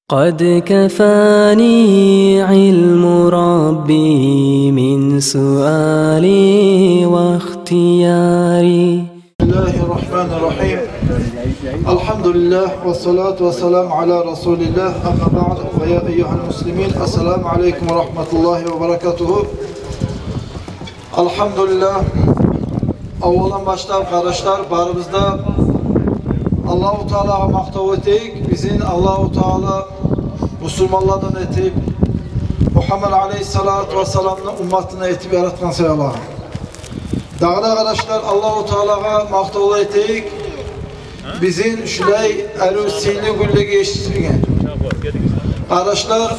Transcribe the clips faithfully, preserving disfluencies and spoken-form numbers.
قد كفاني علم ربي من سؤالي واختياري. بسم الله الرحمن الرحيم. الحمد لله والصلاة والسلام على رسول الله. أما بعد، فيا أيها المسلمين، السلام عليكم ورحمة الله وبركاته. Алгьамдулиллагь. Аввалдан башлап, къардашлар, барыбыз да Аллагьу Таалагъа макътав этейик. Бизин Аллагьу Таала мусулманлардан этип, Мугьаммад алейгьиссалату вассаламны умматындан этип яратгъан саялы. Дагъы да, къардашлар, Аллагьу Таалагъа макътав этейик, бизин шулай арив сыйлы гюнлеге етишдирген. Къардашлар,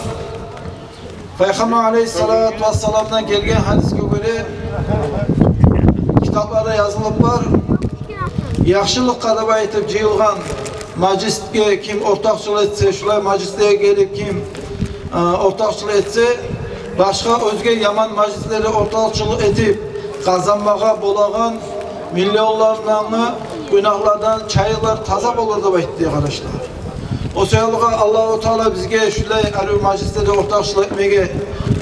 Пайхаммар алейгьиссалату вассаламдан гелген гьадисге гёре, китапларда язылып бар, яхшылыкъгъа деп айтып жыйылгъан мажлисге ким ортакъчылыкъ этсе, шулай мажлислеге гелип ким, э, ортакъчылыкъ этсе, башгъа оьзге яман мажлислерде ортакъчылыкъ этип къазанмагъа болагъан миллионлардан, гюнагьлардан чайылар, таза болур деп айтды, къардашлар. О саялы Аллагьу Таала бизге шулай арив мажлислерде ортакъчылыкъ этмеге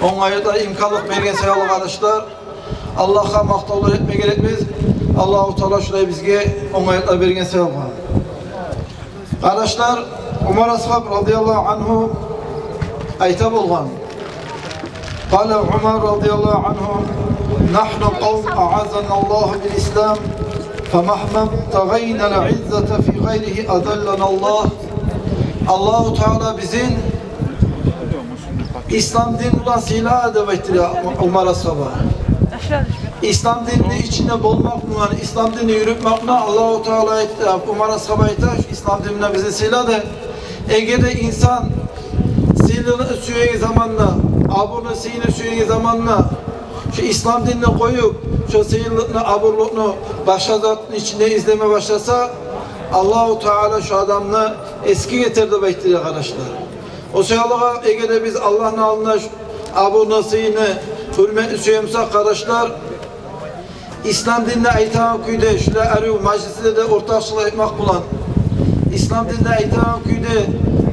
онгайлы имканлыкъ берген саялы, къардашлар, Аллагьгъа макътавлар этме герекбиз. Аллагьу Таала шулай бизге онгайлыкъ берген саялы. Къардашлар, Умар асгьаб радияллагьу ангьу айта болгъан. قال عمر رضي الله عنه: نحن قوم أعزنا الله بالإسلام، فمهما ابتغينا العزة في غيره أذلنا الله. Аллагьу Таала бизин ислам дин булан сыйлады деп айтды Умар асгьаба. Ислам динни ичинде болмакъ булан, ислам динни юрютмек булан Аллагьу Таала айтды, Умар асгьаба айта, ислам дин булан бизин сыйлады. Эгер де инсан сыйлылыкъны сюеген заманда, абурну, сыйны сюеген заманда, шу ислам динни къоюп, шу сыйлылыкъны, абурлукъну башгъа затны ичинде излеме башласа, Аллагьу Таала шу адамны эсге гетерди деп айтды, къардашлар. О саялы, эгер де биз Аллагьны алдында шу абурну, сыйны, гьюрметни сюе бусакъ, къардашлар, ислам динни айтагъан кюйде шулай арив мажлислерде ортакъчылыкъ этмек булан, ислам динни айтагъан кюйде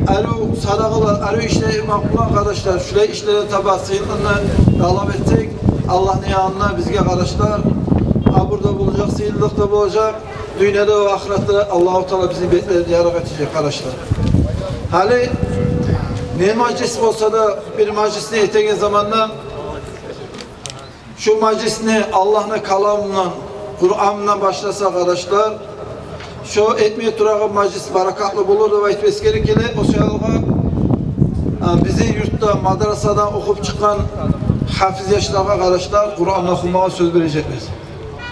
арив садагъалар, арив ишлер этмек булан, къардашлар, шулай ишлерден таба сыйлылыкъны талап этсек, Аллагьны янында бизге, къардашлар, абур да болажакъ, сыйлылыкъ да болажакъ, дюньяда ва ахыратда Аллагьу Таала бизин бетлерибизни ярыкъ этежек, къардашлар. Гьали не мажлис болса да, бир мажлисни этеген заманда шу мажлисни Аллагьны каламындан, Къуранындан башласа, къардашлар, шу этме турагъан мажлис баракатлы болур деп айтып эсгере геле. О саялы, а, бизин юртда мадрасадан охуп чыкъгъан гьафиз яшлагъа, къардашлар, Къуранны охумагъа сёз бережекбиз.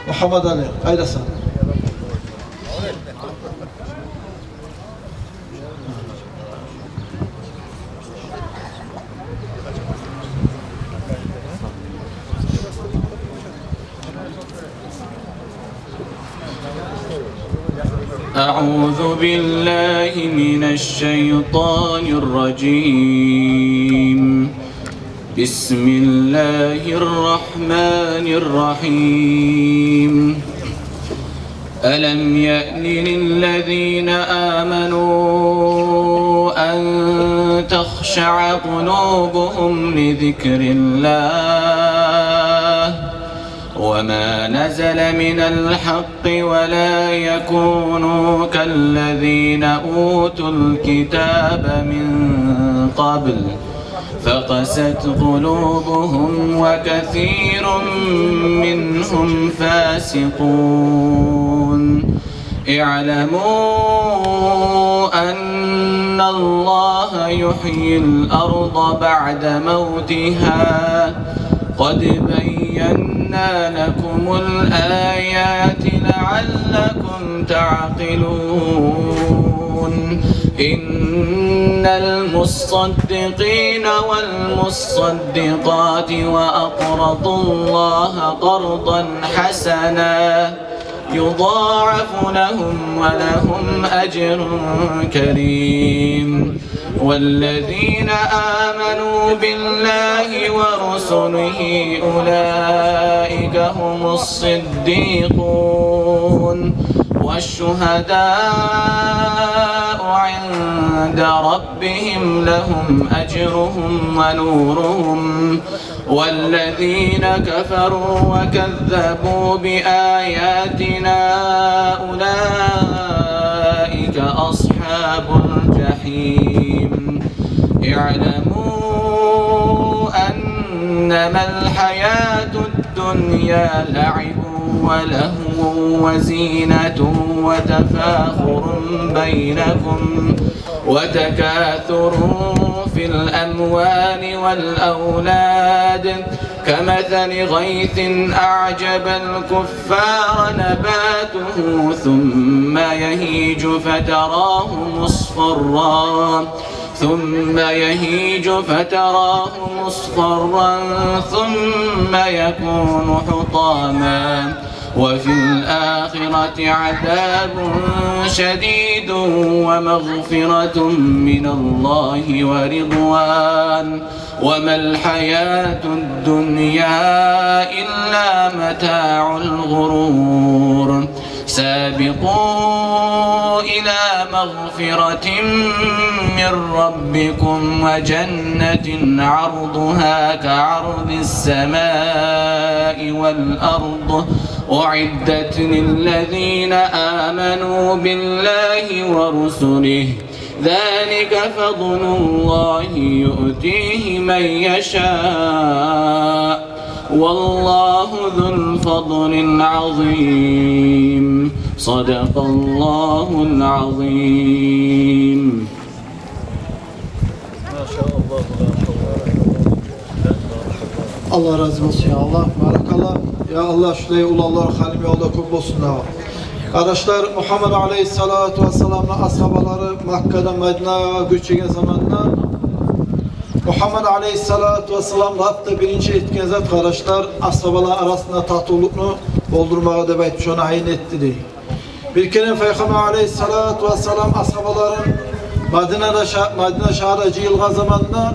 Мугьаммадали, къайдасан? أعوذ بالله من الشيطان الرجيم. بسم الله الرحمن الرحيم. ألم يأن للذين آمنوا أن تخشع قلوبهم لذكر الله وما نزل من الحق ولا يكونوا كالذين أوتوا الكتاب من قبل فقست قلوبهم وكثير منهم فاسقون. اعلموا أن الله يحيي الأرض بعد موتها قد بينا لكم الآيات لعلكم تعقلون. إن المصدقين والمصدقات وأقرضوا الله قرضا حسنا يضاعف لهم ولهم أجر كريم. والذين آمنوا بالله ورسله أولئك هم الصديقون والشهداء عند عند ربهم لهم أجرهم ونورهم، والذين كفروا وكذبوا بآياتنا أولئك أصحاب الجحيم. اعلموا أنما الحياة الدنيا لعب ولهو وزينة وتفاخر بينكم وتكاثر في الأموال والأولاد كمثل غيث أعجب الكفار نباته ثم يهيج فتراه مصفرا، ثم يهيج فتراه مصفرا ثم يكون حطاما، وفي الآخرة عذاب شديد ومغفرة من الله ورضوان، وما الحياة الدنيا إلا متاع الغرور. سابقوا إلى مغفرة من ربكم وجنة عرضها كعرض السماء والأرض أعدت للذين آمنوا بالله ورسله، ذلك فضل الله يؤتيه من يشاء، والله ذو الفضل العظيم. صدق الله العظيم. Аллагь рази болсун, я Аллагь. Баракалла. Я Аллагь, шулай уланлар Халим ёлда кёп болсун дагъы. Къардашлар, Мугьаммад алейгьиссалату вассаламны асгьабалары Маккадан Мадинагъа гёчеген заманда Мугьаммад алейгьиссалату вассалам лап да биринчи этген зат, къардашлар, асгьабалар арасында татывлукъну болдурмагъы деп айтып, шону гьайын этди дей. Бир керен Пайхаммар алейгьиссалату вассалам асгьабаларын Мадинада ша-, Мадина шагьарда жыйылгъан заманда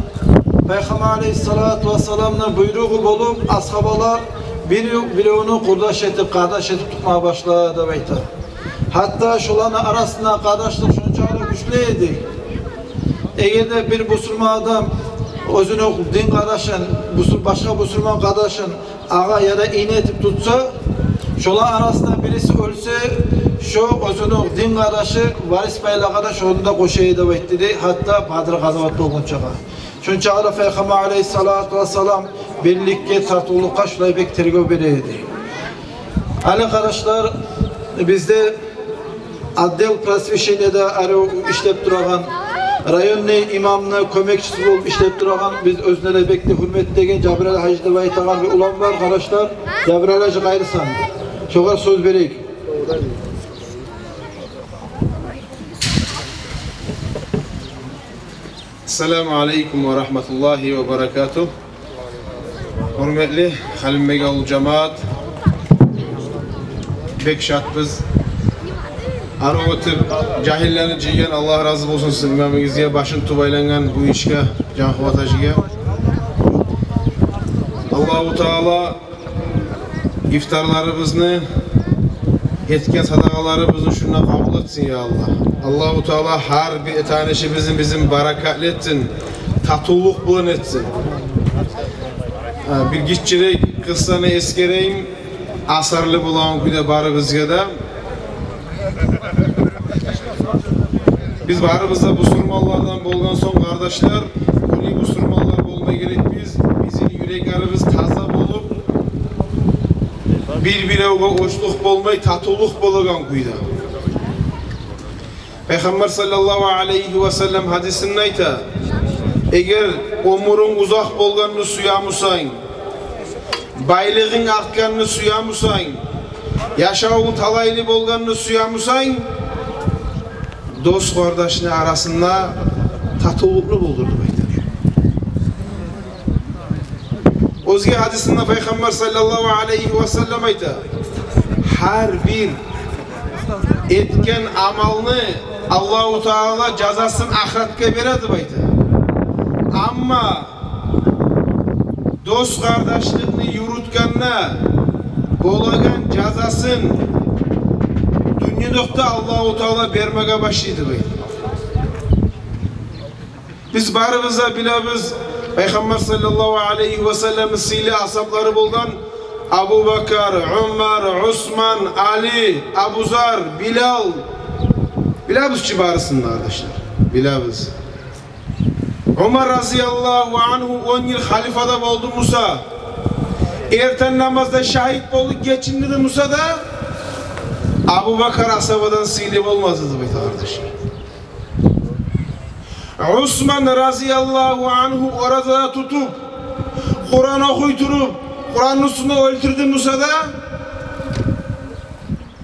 Пайхаммар алейгьиссалату вассаламны буйругъу болуп, асгьабалар бир-биревню къурдаш этип, къардаш этип тутмагъа башлады деп айта. Гьатта шоланы арасында къардашлыкъ шончакъы гючлю эди. Эгер де бир бусурман адам оьзюню дин къардашын, бусур-, башгъа бусурман къардашын агъа яда ине этип тутса, шолар арасында бириси оьлсе, шо оьзюню дин къардашы варис пайлагъа да шону да къоша эди деп айтды дей, гьатта Бадр къазават болгъунчагъа. Шончакъы да Пайхаммар алейгьиссалату вассалам бирликге, татывлукъгъа шулай бек тергев бере эди. Гьали, къардашлар, бизде отдел просвещенияда арив ишлеп турагъан, районный имамны кёмекчиси болуп ишлеп турагъан, биз оьзюне де бек де гьюрмет этеген Жабраил гьажи деп айтагъан бир улан бар, къардашлар. Жабраил гьажи, къайрысан? Шогъар сёз берейик. Ассаламу алейкум ва рагьматуллагьи ва баракатугь. Гьюрметли Халимбекавул жамаат, бек шатбыз. Арив оьтюп, жагьиллени жыйгъан, Аллагь рази болсун сизин имамыгъызгъа, башын тутуп айлангъан бу ишге, Жанкъуват гьажиге. Аллагьу Таала ифтарларыбызны, этген садагъаларыбызны шунда къабул этсин, я Аллагь. Аллагьу Таала гьар бир этеген ишибизни бизин баракатлы этсин, татывлукъ булан этсин. Гьа, бир гиччирек къыссаны эсгерейим, асарлы болагъан кюйде барыбызгъа да. Биз барыбыз да бусурманлардан болгъан сонг, къардашлар, оьлю бусурманлар болма герекбиз. Бизин юреклерибиз таза болуп, бир-биревге очлукъ болмай, татывлукъ болагъан кюйде. Пайхаммар саллаллагьу алайгьи ва саллам гьадисинде айта: «Эгер оьмюрюнг узакъ болгъанны сюе бусанг, байлыгъынг артгъанны сюе бусанг, яшавунг талайлы болгъанны сюе бусанг, дос-къардашны арасында татывлукъну болдур», — деп айта. Оьзге гьадисинде Пайхаммар саллаллагьу алайгьи ва саллам айта: «Гьар бир этген амалны Аллагьу Таала жазасын ахыратгъа бере», — деп айта. Амма дос-къардашлыкъны юрютгенде болагъан жазасын дюньядокъда Аллагьу Таала бермеге башлай, деп айта. Биз барыбыз да билебиз, Пайхаммар саллаллагьу алайгьи ва салламны сыйлы асгьаблары болгъан Абубакар, Умар, Усман, Али, Абузар, Билал. Билебиз чи барысын да, къардашлар. Билебиз. Умар разияллагьу ангьу он йыл халифа да болду буса, эртен намазда шагьит болуп гечинди буса да, Абубакар асгьабадан сыйлы болмады деп айта, къардашлар. Усман разияллагьу ангьу ораза тутуп, Къуран охуй туруп, Къуранны уьстюнде оьлтюрдю буса да,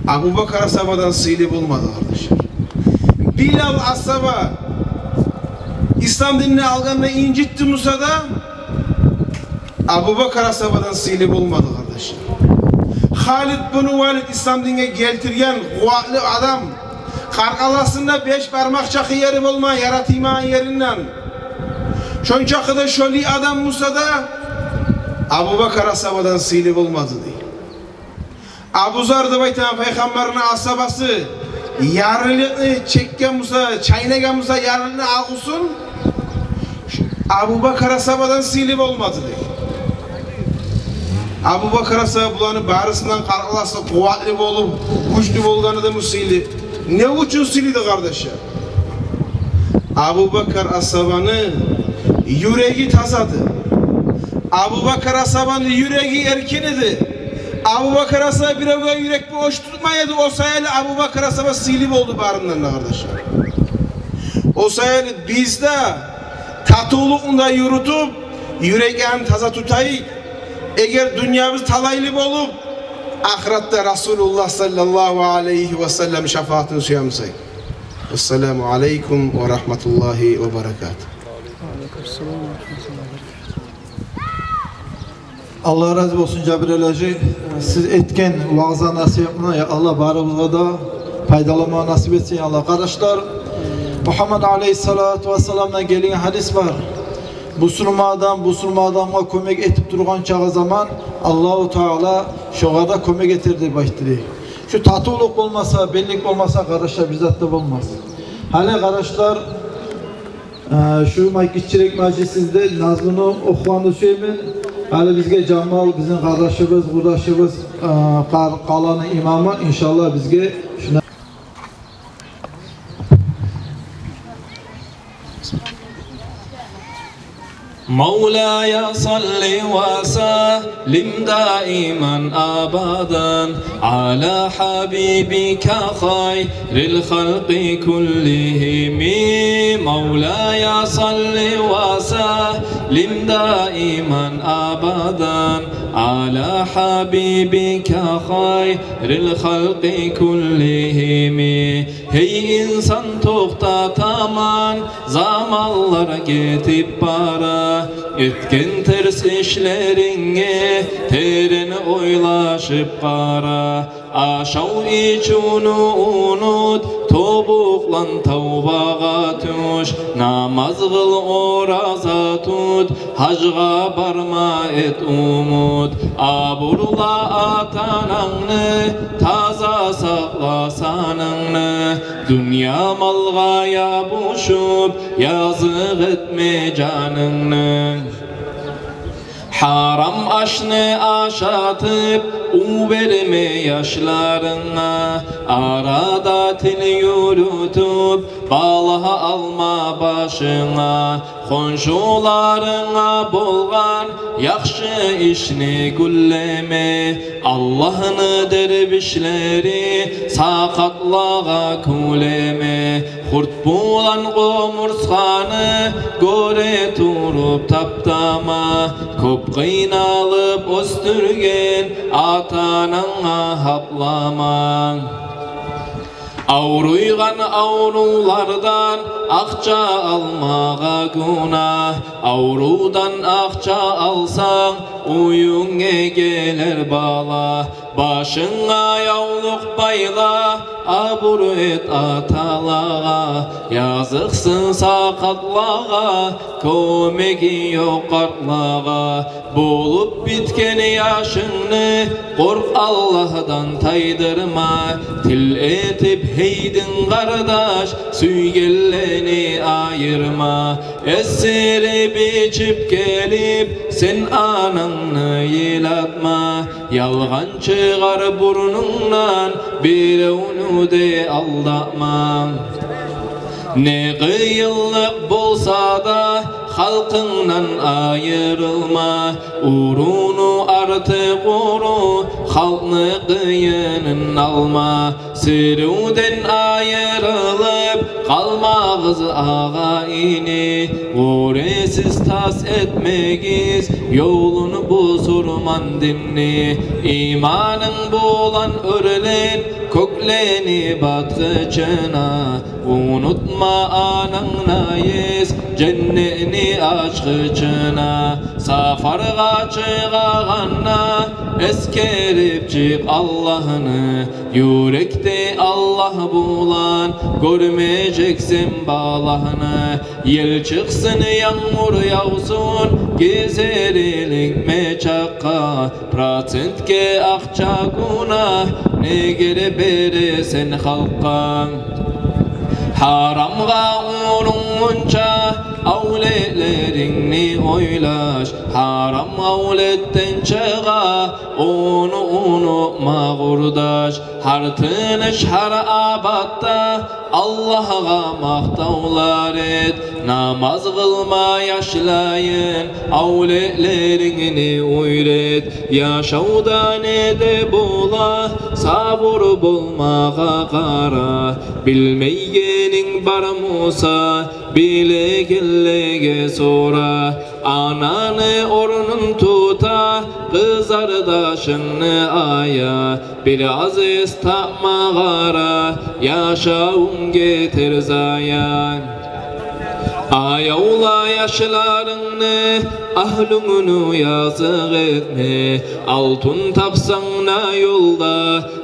Абубакар асгьабадан сыйлы болмады, къардашлар. Билал асгьаба ислам динни алгъанда инжитди буса да, Абубакар асгьабадан сыйлы болмады, къардашлар. Халид бин Валид ислам динге гелтирген къуватлы адам, къаркъарасында беш бармакъ чакъы ери болмай, яратылмагъан еринден. Шончакъы да шолай адам буса да, Абубакар асгьабадан сыйлы болмады, дей. Абузар деп айтагъан Пайхаммарны асгьабасы, ярлылыкъны чекген буса, чайнагъан буса ярлылыкъны агъусун, Абубакар асгьабадан сыйлы болмады, дей. Абубакар асгьаба буланы барысындан къаркъарасы къуватлы болуп, гючлю болгъаны да бу сыйлы. Не учун сыйлыды, къардашлар? Абубакар асгьабаны юреги тазады. Абубакар асгьабаны юреги эркин эди. Абубакар асгьаба биревге юрекни бош тутмай эди. О саялы Абубакар асгьаба сыйлы болду барындан да, къардашлар. О саялы биз де татывлукъну да юрютюп, юреклерин таза тутайыкъ. Эгер дюньябыз талайлы болуп, ахыратда Расулуллагь саллаллагьу алайгьи ва саллам шафагьатын сюе бусакъ. Ассаламу алайкум ва рагьматуллагьи ва баракатугь. Аллагь рази болсун, Жабирал гьажи. Сиз этген ваъза-насигьатдан, я Аллагь, барыбызгъа да пайдаланма насип этсин, я Аллагь. Къардашлар, Мугьаммад алайгьиссалату вассаламдан гелген гьадис бар. Бусурман адам бусурман адамгъа кёмек этип тургъан чакъы заман Аллагьу Таала шогъар да кёмек этер деп айтды, дей. Шу татывлукъ болмаса, бирлик болмаса, къардашлар, бир зат да болмас. Гьали, къардашлар, э, шу ма-, гиччирек мажлисибизде назмуну охугъанны сюемен. Гьали бизге Жамал, бизин къардашыбыз, къурдашыбыз, э, къар-, къаланы имамы, иншаллагь, бизге шуна مولاي صل وسلم دائما أبدا على حبيبك خير الخلق كلهم. مولاي صل وسلم دائما أبدا على حبيبك خير الخلق كلهم. Гьей инсан, токътатаман, заманлар гетип бара, этген терс ишлеринге терен ойлашып къара. Ашав-ичивню унут, тобукълан тавбагъа тюш, намаз къыл, ораза тут, гьажгъа барма эт умут. Абурла ата-анангны, таза сакъла санынгны, дюнья малгъа ябушуп, языкъ этме жанынгны. Гьарам ашны ашатып, ув берме яшларынга, арада тил юрютюп, бала алма башынга. Хоншуларынга болгъан яхшы ишни гюнлеме, Аллагьны дервишлери сакъатлагъа кюлеме. Хурт булан къумурсгъаны гёре туруп таптама, кёп къыйналып оьсдюрген ата-ананга гьаплама. Авруйгъан аврувлардан акъча алмагъа гюнагь, аврувдан акъча алсанг, уьюнге гелер бала. Башынга явлукъ байла, Сабур эт аталагъа, языкъсын сакъатлагъа, кёмеги ёкъ къартлагъа. Болуп битген яшынгны къоркъ Аллагьдан тайдырма. Тил этип гьей дин къардаш, сюйгенлени айырма. Эсирип ичип гелип, сен анангны йылатма. Ялгъан чыгъар бурнунгдан, биревню де алдатма. Не къыйынлыкъ болса да, халкъынгдан айырылма. Уруну артыкъ уру, халкъны къыйынын алма. Сирувден айырылып къалмагъыз, агъа-ини. Гьюресиз тас этмегиз ёлун бусурман динни. Иманынг булан оьрлен кёклени батгъычына. Унутма анангны айыз, женнетни ачгъычына. Сапаргъа чыгъагъанда эсгерип чыкъ Аллагьны. Юрекде Аллагь булан гёрмежексен балагьны. Ел чыкъсын, янгур явсун, гезерилик мечакъгъа. Процентге акъча гюнагь, неге бересен халкъгъа? Гьарамгъа урунгъунча, авлетлерингни ойлаш. Гьарам авлетден чыгъа, ону унутма, къурдаш. Гьар тыныш, гьар абатда Аллагьгъа макътавлар эт. Намаз къылма, яшлайын, авлетлерингни уьйрет. Яшавда не де бола, сабур болмагъа къара. Билмейгенинг бар буса, билегенлеге сора. Ананы орнун тута къызардашынгны ая. Бир аз эс тапма къара, яшавунг гетер зая. Аявла яшларынгны, агьлюнгню языкъ этме. Алтын тапсанг да ёлда,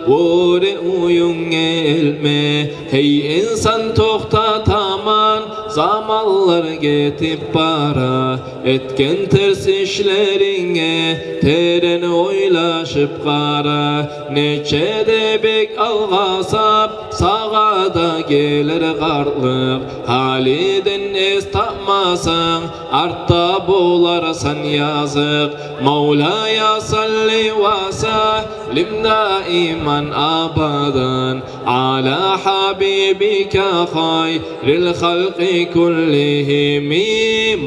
оьре уьюнге элтме. Гьей инсан, токъта, таман заманлар гетип бара. Этген терс ишлеринге терен ойлашып къара. Нече де бек алгъасап, сагъа да гелер къартлыкъ. Гьалиден эс тапмасанг, артда боларсан языкъ. مولاي صل وسلم دائما أبدا على حبيبك خير الخلق كلهم.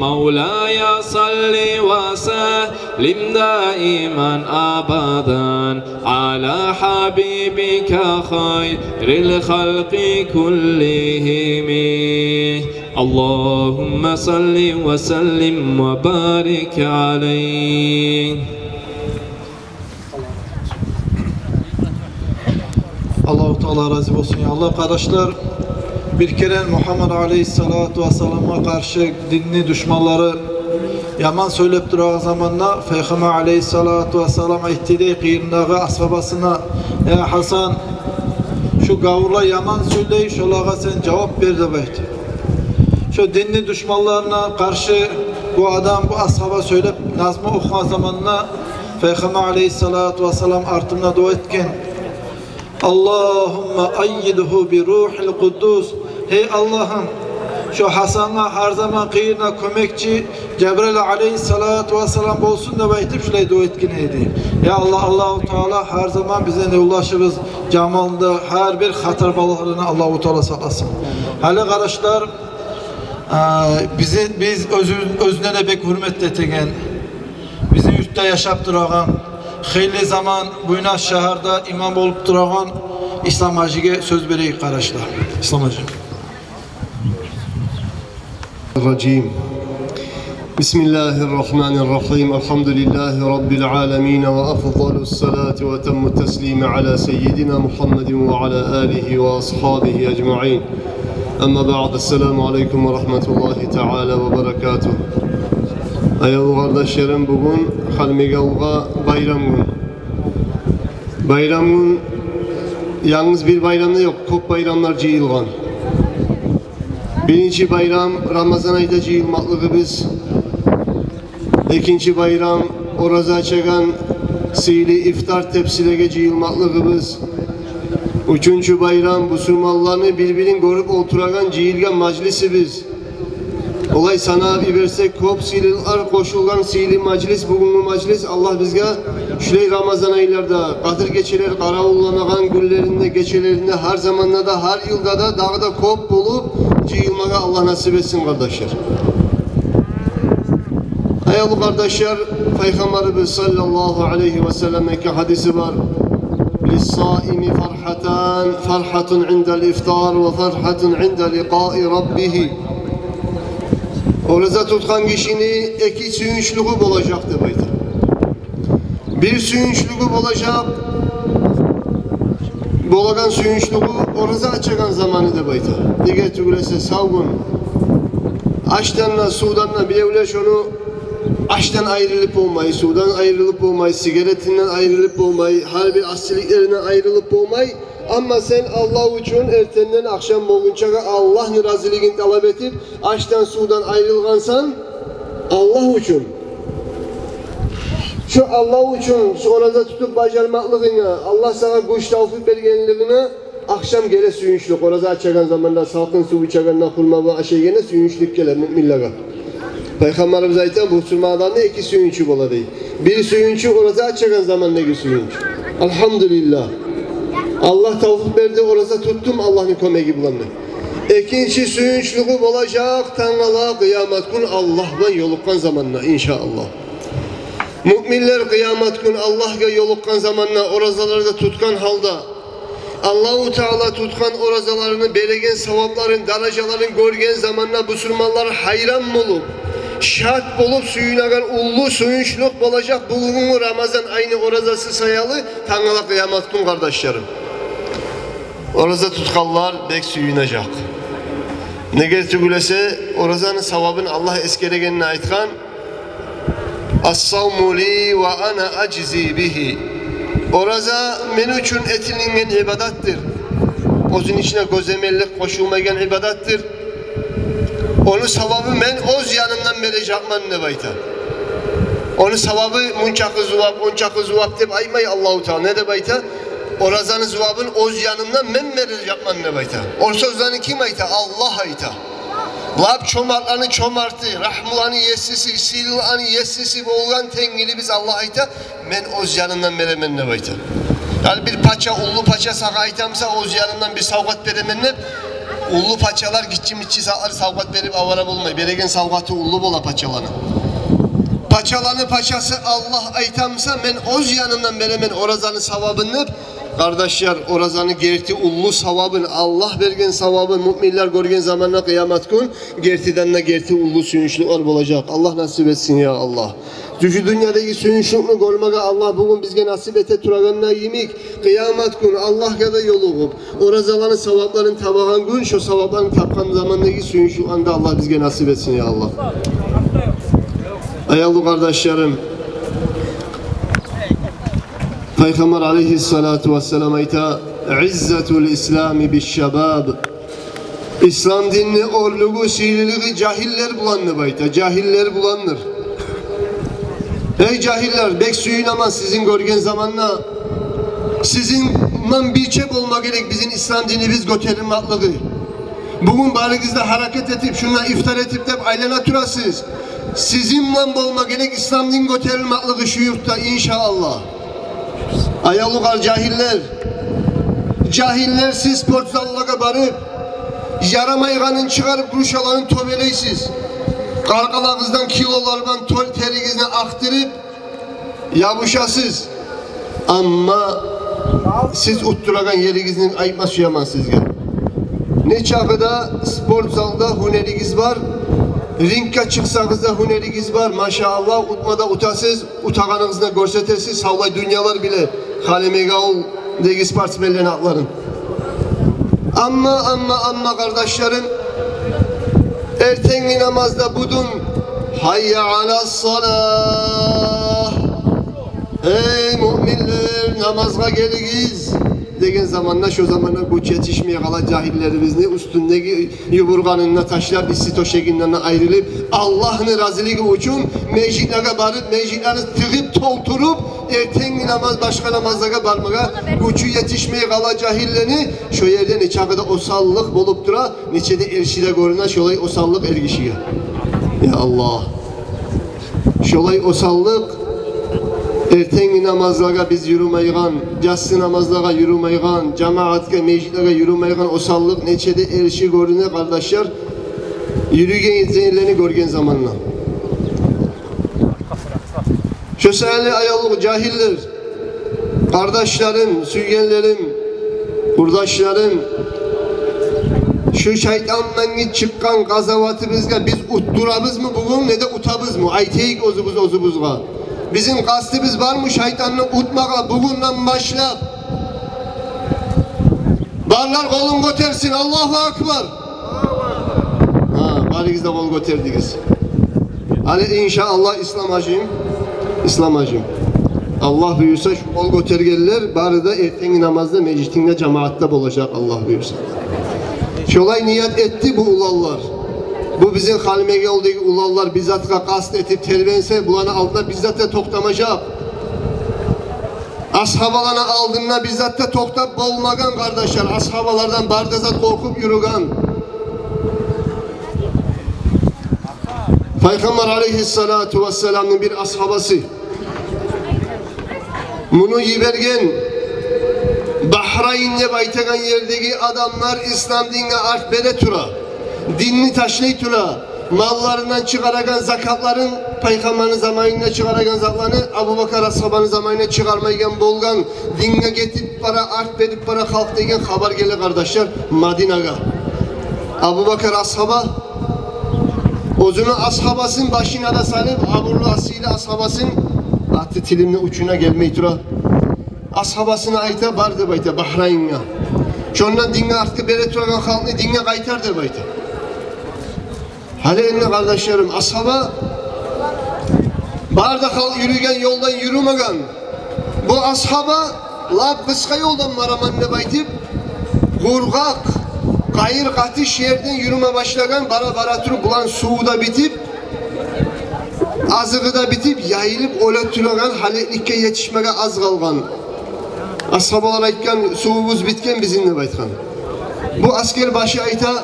مولاي صل وسلم دائما أبدا على حبيبك خير الخلق كلهم. اللهم صل وسلم وبارك عليه. Аллагьу Таала рази болсун, я Аллагь. Къардашлар, бир керен Мугьаммад алейгьиссалату вассаламгъа къаршы динни душманлары яман сёйлеп турагъан заманда Пайхаммар алейгьиссалату вассалам айтды дей къырыйындагъы асгьабасына: «Я Гьасан, шу гавурлар яман сёйлей, шолагъа сен жавап бер», — деп айтды. Шо динни душманларына къаршы бу адам, бу асгьаба сёйлеп, назму охугъан заманда Пайхаммар алейгьиссалату вассалам артында дуа этген: اللهم أيده بروح القدس. Гьей Аллагьым, шо Гьасангъа гьар заман къырыйында кёмекчи Жабрайыл алейгьиссалату вассалам болсун деп айтып, шулай дуа этген эди. Я Аллагь, Аллагьу Таала гьар заман бизин ёлдашыбыз Жамалны да гьар бир хатар балагьларындан Аллагьу Таала сакъласын. Гьали, къардашлар, а, бизин, биз оьзю-, оьзюне де бек гьюрмет этеген, бизин юртда яшап турагъан, хыйлы заман Буйнакск шагьарда имам болуп турагъан Исламгьажиге сёз берейик, къардашлар. Исламгьажи. الرجيم. بسم الله الرحمن الرحيم. الحمد لله رب العالمين، وأفضل الصلاة وأتم التسليم على سيدنا محمد وعلى آله وأصحابه أجمعين. أما بعد، السلام عليكم ورحمة الله تعالى وبركاته. Аявлу къардашларым, бугюн Халимбекавулгъа байрам гюн. Байрам гюн Янгыз бир байрамда ёкъ, кёп байрамлар жыйылгъан. Биринчи байрам Рамазан айда жыйылмакълыгъыбыз. Экинчи байрам ораза ачагъан сыйлы ифтар тепсилеге жыйылмакълыгъыбыз. Уьчюнчю байрам бусурманланы бир-бирин гёрюп олтурагъан, жыйылгъан мажлисибиз. Олай санап йиберсек, кёп сыйлылар къошулгъан сыйлы мажлис, бугюнгю мажлис. Аллагь бизге шулай Рамазан айларда, Къадир гечелер къаравулланагъан гюнлеринде, гечелеринде, гьар заманда да, гьар йылда да дагъы да кёп болуп жыйылмагъа Аллагь насип этсин, къардашлар. Аявлу къардашлар, Пайхаммарыбыз саллаллагьу алайгьи ва салламны эки гьадиси бар. «Лиссаими фархатан, фархатун индал ифтар ва фархатун инда ликъаи раббигьи». Ораза тутгъан гишини эки сююнчлюгю болажакъ деп айта. Бир сююнчлюгю болажакъ, болагъан сююнчлюгю ораза ачагъан заманы деп айта. Неге тюгюл эсе сав гюн ашдан да, сувдан да, биревлер шону ашдан айрылып болмай, сувдан айрылып болмай, сигаретинден айрылып болмай, гьар бир асиликлеринден айрылып болмай. Амма сен Аллагь учун эртенден ахшам болгъунчагъа Аллагьны разилигин талап этип, ашдан, сувдан айрылгъансан Аллагь учун. Шо Аллагь учун шо ораза тутуп бажармакълыгъынга, Аллагь сагъа гюч, тавфикъ бергенлигине ахшам геле сююнчлюк. Ораза ачагъан заманда салкъын сув ичегенде, хурма булан ашайгъанда сююнчлюк геле муъминлеге. Пайхаммарыбыз айта, бусурман адамны эки сююнчю бола дей. Бир сююнчю ораза ачагъан замандагъы сююнч. Алгьамдулиллагь. Аллагь тавфикъ берди, ораза тутдум Аллагьны кёмеги булан деп. Экинчи сююнчлюгю болажакъ тангала къыямат гюн Аллагь булан ёлукъгъан заманда, иншааллагь. Муъминлер къыямат гюн Аллагьгъа ёлукъгъан заманда, оразалар да тутгъан гьалда, Аллагьу Таала тутгъан оразаларыны береген савапларын, даражаларын гёрген заманда бусурманлар гьайран болуп, шат болуп сююнеген уллу сююнчлюк болажакъ бугюнгю Рамазан айны оразасы саялы тангала къыямат гюн, къардашларым. Ораза тутгъанлар бек сююнежек. Неге тюгюл эсе, оразаны савабын Аллагь эсгерегенде айтгъан: «Ас-савму ли ва ана ажзи бигьи». Ораза мен учун этилинген ибадатдыр. Оьзюню ичине гёземеллик къошулмайгъан ибадатдыр. Ону савабын мен оьз янымдан бережекмен деп айта. Ону савабы мунчакъы зувап, ончакъы зувап деп айтмай Аллагьу Таала. Не деп айта? Оразаны зувабын оьз янымдан мен бережекмен деп айта. О сёзлени ким айта? Аллагь айта. Лап чомартланы чомарты, рагьмуланы есиси, сыйлыланы есиси болгъан Тенгирибиз Аллагь айта: «Мен оьз янымдан беремен», – деп айта. Яни бир пача, уллу пача сагъа айтамса, оьз янымдан бир савгъат беремен деп, уллу пачалар гиччи-миччи сагъа савгъат берип авара болмай. Береген савгъаты уллу бола пачаланы. Пачаланы пачасы Аллагь айтамса: «Мен оьз янымдан беремен оразаны савабын», – деп, къардашлар, оразаны герти уллу савабын, Аллагь берген савабын муъминлер гёрген заманда къыямат гюн гертиден де герти уллу сююнчлюклер болажакъ. Аллагь насип этсин, я Аллагь. Шу дюньядагъы сююнчлюкню гёрмеге Аллагь бугюн бизге насип эте турагъанда йимик, къыямат гюн Аллагьгъа да ёлугъуп, оразаланы савапларын табагъан гюн, шо савапланы тапгъан замандагъы сююнчлюкню де Аллагь бизге насип этсин, я Аллагь. Аявлу къардашларым, Пайхаммар алайгьиссалату вассалам айта: «Иззатул ислами бишшабаб». Ислам динни оьрлюгю, сыйлылыгъы жагьиллер булан деп айта, жагьиллер буландыр. Эй жагьиллер, бек сююнемен сизин гёрген заманда. Сизин булан бирче болма герек бизин ислам динибиз гётерилмеклиги. Бугюн барыгъыз да гьаракат этип, шунда ифтар этип деп айлана турасыз. Сизин булан болма герек ислам дин гётерилмеклиги шу юртда, иншааллагь. Аявлу къар-, жагьиллер, жагьиллер, сиз спортзаллагъа барып, ярамайгъанын чыгъарып, грушаларын тёбелейсиз. Къаркъарагъыздан килолар булан тёл теригизни акътырып, ябушасыз. Амма сиз уттурагъан еригизни айтма сюемен сизге. Не чакъы да спортзалда гьюнеригиз бар, рингге чыкъсагъыз да гьюнеригиз бар, машааллагь, утма да утасыз, утагъаныгъызны гёрсетесиз, савлай дюньялар биле Халимбекавулдагъы спортсменлени атларын. Амма, амма, амма, къардашларым, эртенги намазда будун: «Гьайя алас-салагь! Эй муъминлер, намазгъа гелигиз! деген заманда, шо заманда гюч етишмей къала жагьиллерибизни, уьстюндеги ювургъанын да ташлап, исси тёшегинден де айрылып, Аллагьны разилиги учун межитлеге барып, межитлени тыгъып толтуруп, эртенги намаз, башгъа намазлагъа бармагъа гючю етишмей къала жагьиллени. Шо ерде нечакъы да осаллыкъ болуп тура, нече де эрши де гёрюне шолай осаллыкъ эркишиге. Я Аллагь. Шолай осаллыкъ, эртенги намазлагъа биз юрюмейген, яссы намазлагъа юрюмейген, жамаатгъа, межитлеге юрюмейген осаллыкъ нече де эрши гёрюне, къардашлар, юрюген ерлени гёрген заманда. Шо саялы, аявлу жагьиллер, къардашларым, сюйгенлерим, къурдашларым, шу шайтандан чыкъгъан къазаватыбызгъа биз утдурабызмы бугюн, не де утабызмы? Айтайыкъ оьзюбюз оьзюбюзге. Бизин къастыбыз бармы шайтанны утмагъа бугюнден башлап? Барлар къолун гётерсин, Аллагьу акбар. Гьа, барыгъыз да къол гётердигиз. Гьали, иншааллагь, Ислам-гьажим, Ислам-гьажим, Аллагь буюрса, шу къол гётергенлер бары да эртенги намазда межитинде, жамаатда болажакъ, Аллагь буюрса. Шолай ният этди бу уланлар. Бу бизин Халимбекавулдагъы уланлар бир затгъа къаст этип тербенсе, буланы алдында бир зат да токътамажакъ. Асгьабаланы алдында бир зат да токътап болмагъан, къардашлар. Асгьабалардан бары да зат къоркъуп юрюген. Пайхаммар алейгьиссалату вассаламны бир асгьабасы, муну йиберген Бахрайн деп айтагъан ердеги адамлар ислам динге арт бере тура, динни ташлай тура, малларындан чыгъарагъан закатларын, пайхаммарны заманында чыгъарагъан затланы, Абубакар асгьабаны заманында чыгъармайгъан болгъан, динге гетип бара, арт берип бара халкъ деген хабар геле, къардашлар, Мадинагъа. Абубакар асгьаба оьзюню асгьабасын, башына да салып, абурлу, асилли асгьабасын, аты тилимни учуна гелмей тура, асгьабасына айта, бар деп айта Бахрайнге. Шондан динге арткъы бере турагъан халкъны динге къайтар деп айта. Гьали энни, къардашларым, асгьаба, бары да халкъ юрюген ёлдан юрюмеген. Бу асгьаба лап къысгъа ёлдан бараман деп айтып, къургъакъ, къайыр, къатыш ерден юрюме башлагъан, бара-бара туруп, булан суву да битип, азыгъы да битип, яйылып оьле турагъан, гьалекликге етишмеге аз къалгъан. Асгьабалар айтгъан: «Сувубуз битген бизин», — деп айтгъан. Бу аскер башы айта: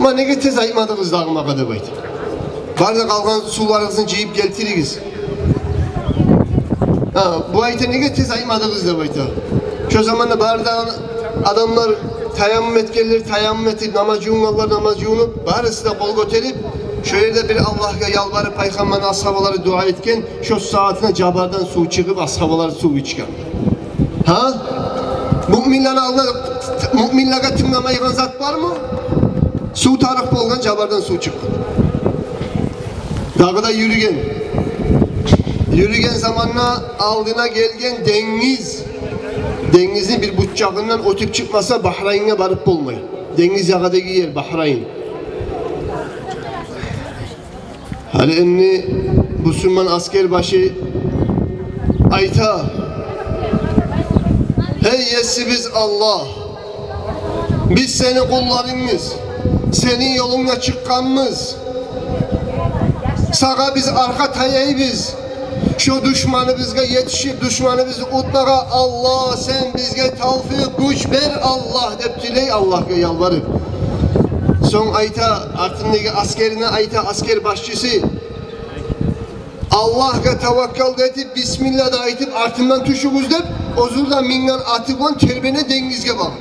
«Ма, неге тез айтмадыгъыз дагъы магъа?» — деп айта. «Бары да къалгъан сувларыгъызны жыйып гелтиригиз». Гьа, бу айта: «Неге тез айтмадыгъыз?» — деп айта. Шо заманда бары да адамлар таяммум этгенлер, таяммум этип, намаз жувунгъанлар намаз жувунуп, барысы да къол гётерип, шо ерде бир Аллагьгъа ялбарып, пайхаммарны асгьабалары дуа этген, шо сагьатына жабардан сув чыгъып, асгьабалар сув ичген. Гьа? Муъминлени алдында, муъминлеге тынгламайгъан зат бармы? Сув тарыкъ болгъан, жабардан сув чыкъгъан. Дагъы да юрюген. Юрюген заманда алдына гелген денгиз. Денгизни бир бутчагъындан оьтюп чыкъмаса, Бахрайнге барып болмай. Денгиз ягъадагъы ер Бахрайн. Гьали энни бусурман аскер башы айта: «Гьей Есибиз Аллагь, биз сени къулларынгбыз, сени ёлунгда чыкъгъанбыз. Сагъа биз аркъа таяйбыз. Шо душманыбызгъа етишип, душманыбызны утмагъа, Аллагь, сен бизге тавфикъ, гюч бер, Аллагь», — деп тилей, Аллагьгъа ялбарып. Сонг айта, артындагъы аскерине айта, аскер башчысы: «Аллагьгъа таваккал этип, бисмилла да айтып, артымдан тюшюгюз», — деп, оьзю де минген аты булан тербене денгизге багъып.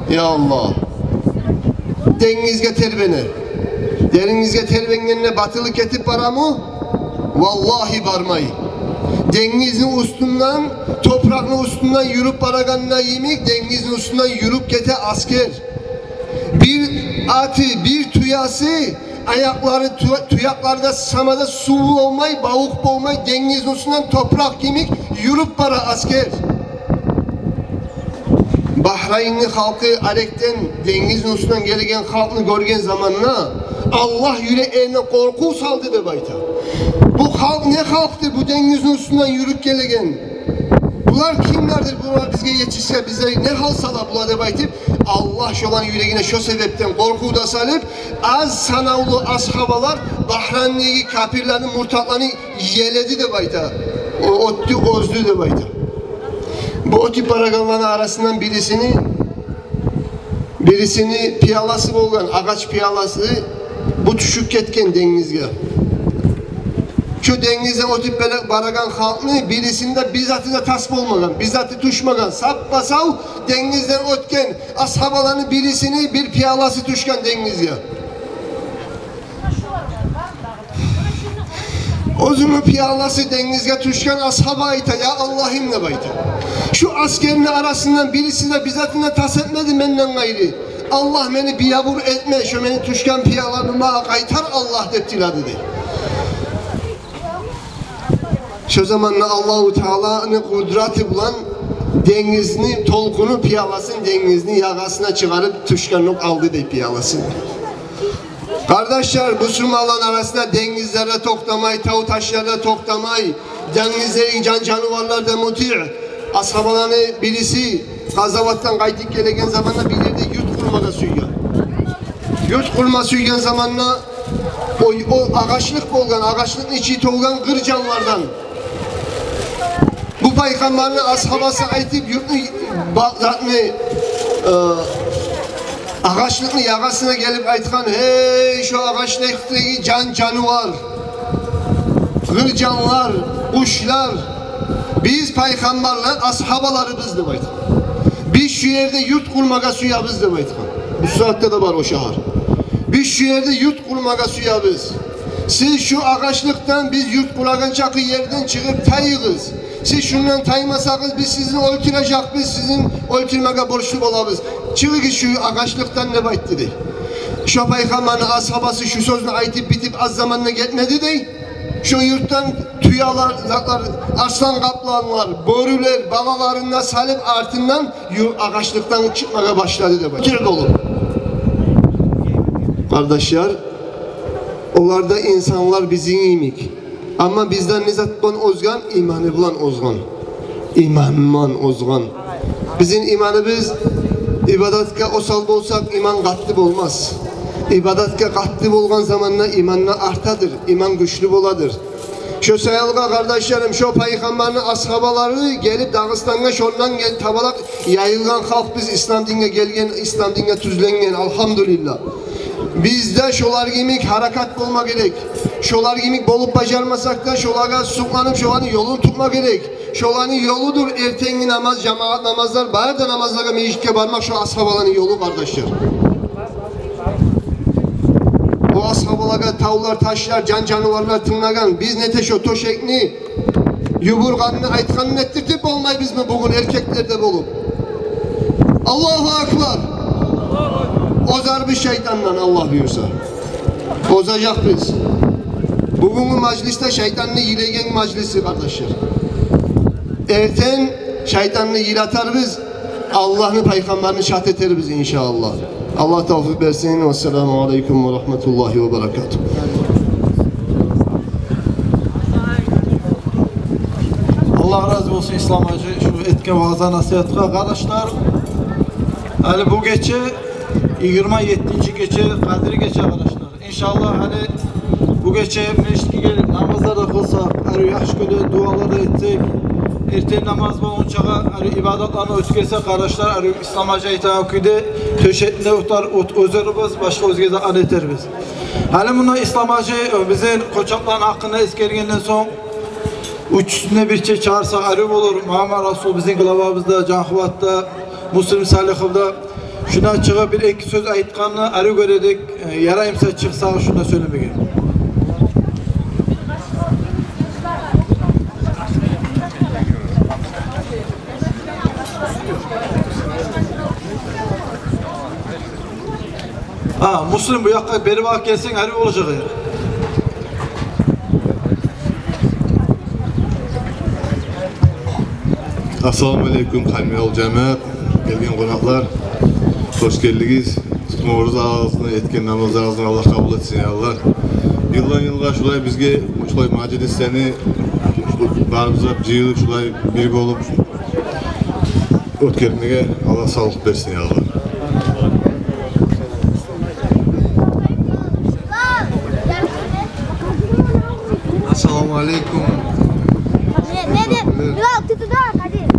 Я Аллагь. Денгизге тербене. Денгизге тербенгенде батылы гетип барамы? Валлагьи, бармай. Денгизни уьстюнден, топуракъны уьстюнден юрюп барагъанда йимик, денгизни уьстюнден юрюп гете аскер. Бир аты, бир тюеси, аякълары, тю-, туякълары да самада сув болмай, бавукъ болмай, денгизни уьстюнден топуракъ йимик юрюп бара аскер. Бахрайнны халкъы арекден, денгизни уьстюнден гелеген халкъны гёрген заманда, Аллагь юреклерине къоркъув салды деп айта. Бу халкъ не халкъды, бу денгизни уьстюнден юрюп гелеген? Бу Булар кимлердир, булар бизге етишсе, бизге не гьал сала булар деп айтып, Аллагь шоланы юрегине шо себепден къоркъув да салып, аз санавлу асгьабалар Бахрайндеги капирлени, муртатланы еледи деп айта. О оьтдю, оьздю деп айта. Бу оьтюп барагъанланы арасындан бирисини, бирисини пияласы болгъан, агъач пияласы, бу тюшюп гетген денгизге. Шо денгизде оьтюп бара-, барагъан халкъны бирисинде бир заты да тас болмагъан, бир заты тюшмеген, саппа-сав денгизден оьтген асгьабаланы бирисини бир пияласы тюшген денгизге. Оьзюню пияласы денгизге тюшген асгьаба айта: «Я Аллагьым, — деп айта, — шу асгерни арасындан бириси де бир затын да тас этмеди менден къайры. Аллагь, мени биябур этме, шо мени тюшген пияланы магъа къайтар, Аллагь», — деп тиледи дей. Шо заманда Аллагьу Тааланы къудраты булан денгизни толкъуну пияласын денгизни ягъасына чыгъарып, тюшгенокъ алды дей пияласын. Къардашлар, бусурманланы арасында денгизлер де токътамай, тав-ташлар да токътамай, денгиздеги жан-жаныварлар да мутиъ. Асгьабаланы бириси къазаватдан къайтып гелеген заманда бир ерде юрт къурмагъа сюйген. Юрт къурма сюйген заманда о, о агъачлыкъ болгъан, агъачлыкъны ичи толгъан къыр жанлардан. Бу пайхаммарны асгьабасы айтып, юртну ба-, затны, э, агъачлыкъны ягъасына гелип айтгъан: «Гьей, шо агъачлыкъдагъы жан-жанывар, къыр жанлар, къушлар, биз пайхаммарны асгьабаларыбыз, — деп айтгъан. — Биз шу ерде юрт къурмагъа сюебиз», — деп айтгъан. Бу сагьатда да бар о шагьар. «Биз шу ерде юрт къурмагъа сюебиз. Сиз шу агъачлыкъдан, биз юрт къурагъан чакъы ерден чыгъып тайыгъыз. Сиз шундан таймасагъыз, биз сизин оьлтюрежекбиз, сизин оьлтюрмеге борчлу болабыз. Чыгъыгъыз шу агъачлыкъдан», — деп айтды дей. Шо пайхаммарны асгьабасы шу сёзню айтып битип, аз заманда гетмеди дей. Шо юртдан тюелер, затлар, арслан-къапланлар, бёрюлер балаларын да салып, артындан ю-, агъачлыкъдан чыкъмагъа башлады деп айта. Тир болуп. Къардашлар, олар да инсанлар бизин йимик. Амма бизден не зат булан озгъан? Иманы булан озгъан. Иман булан озгъан. Бизин иманыбыз, ибадатгъа осал болсакъ, иман къатты болмас. Ибадатгъа къатты болгъан заманда иман да артадыр, иман гючлю боладыр. Шо саялгъа, къардашларым, шо пайхаммарны асгьабалары гелип Дагъыстангъа, шондан гел-, табалакъ яйылгъан халкъ биз, ислам динге гелген, ислам динге тюзленген, алгьамдулиллагь. Биз де шолар йимик гьаракат болма герек. Шолар йимик болуп бажармасакъ да, шолагъа сукъланып, шоланы ёлун тутма герек. Шоланы ёлудур эртенги намаз, жамагьат намазлар, бары да намазлагъа, межитге бармакъ шо асгьабаланы ёлу, къардашлар. О асгьабалагъа тавлар, ташлар, жан-жаныварлар тынглагъан. Биз нете шо тёшекни ювургъанны, айтгъанын этдиртип болмайбызмы бугюн эркеклер де болуп? Аллагьу акбар! Озарбыз шайтандан, Аллагь буюрса. Озажакъбыз. Бугюнгю мажлис де шайтанны йылайгъан мажлиси, къардашлар. Эртен шайтанны йылатарбыз, Аллагьны, пайхаммарны шат этербиз, иншааллагь. Аллагь тавфикъ берсин. Вассаламу алейкум ва рагьматуллагьи ва баракатугь. Аллагь рази болсун, Ислам-гьажи, шу этген ваъза-насигьатгъа. Къардашлар, гьали бу гече, йигирма еттинчи гече, Къадир гече, къардашлар. Иншааллагь, гьали бу гече межитге гелип намазлар да къылсакъ, арив яхшы кюйде дуалар да этсек, эртен намаз болгъунчагъа арив ибадатланы оьтгерсек, къардашлар, арив Ислам-гьажи айтагъан кюйде тёшекни де утар-, ут-, озарбыз, башгъа оьзге де ан этербиз. Гьали мунда Ислам-гьажи, э, бизин къочакъланы гьакъында эсгергенден сонг, уьчюсюн де бирче чыгъарсакъ арив болур. Магьаммат-Расул, бизин главабыз да, Жангьубат да, Муслим Салихов да. Шундан чыгъып бир-эки сёз айтгъанны арив гёредик, э, яраймы сагъа чыкъса шунда сёйлемеге? Гьа, Муслим, бу якъгъа бери багъып гелсенг, арив болажакъ эди. Ассаламу алейкум, Къаймиол жамаат, гелген къонакълар. Хош гелдигиз. Тутгъан оразаларыгъызны, этген намазларыгъызны Аллагь къабул этсин, я Аллагь. Йылдан йылгъа шулай бизге, шулай мажлислени, барыбыз да жыйылып, шулай бир болуп, Оьтгермеге Аллагь савлукъ берсин, я Аллагь. Ассаламу алейкум.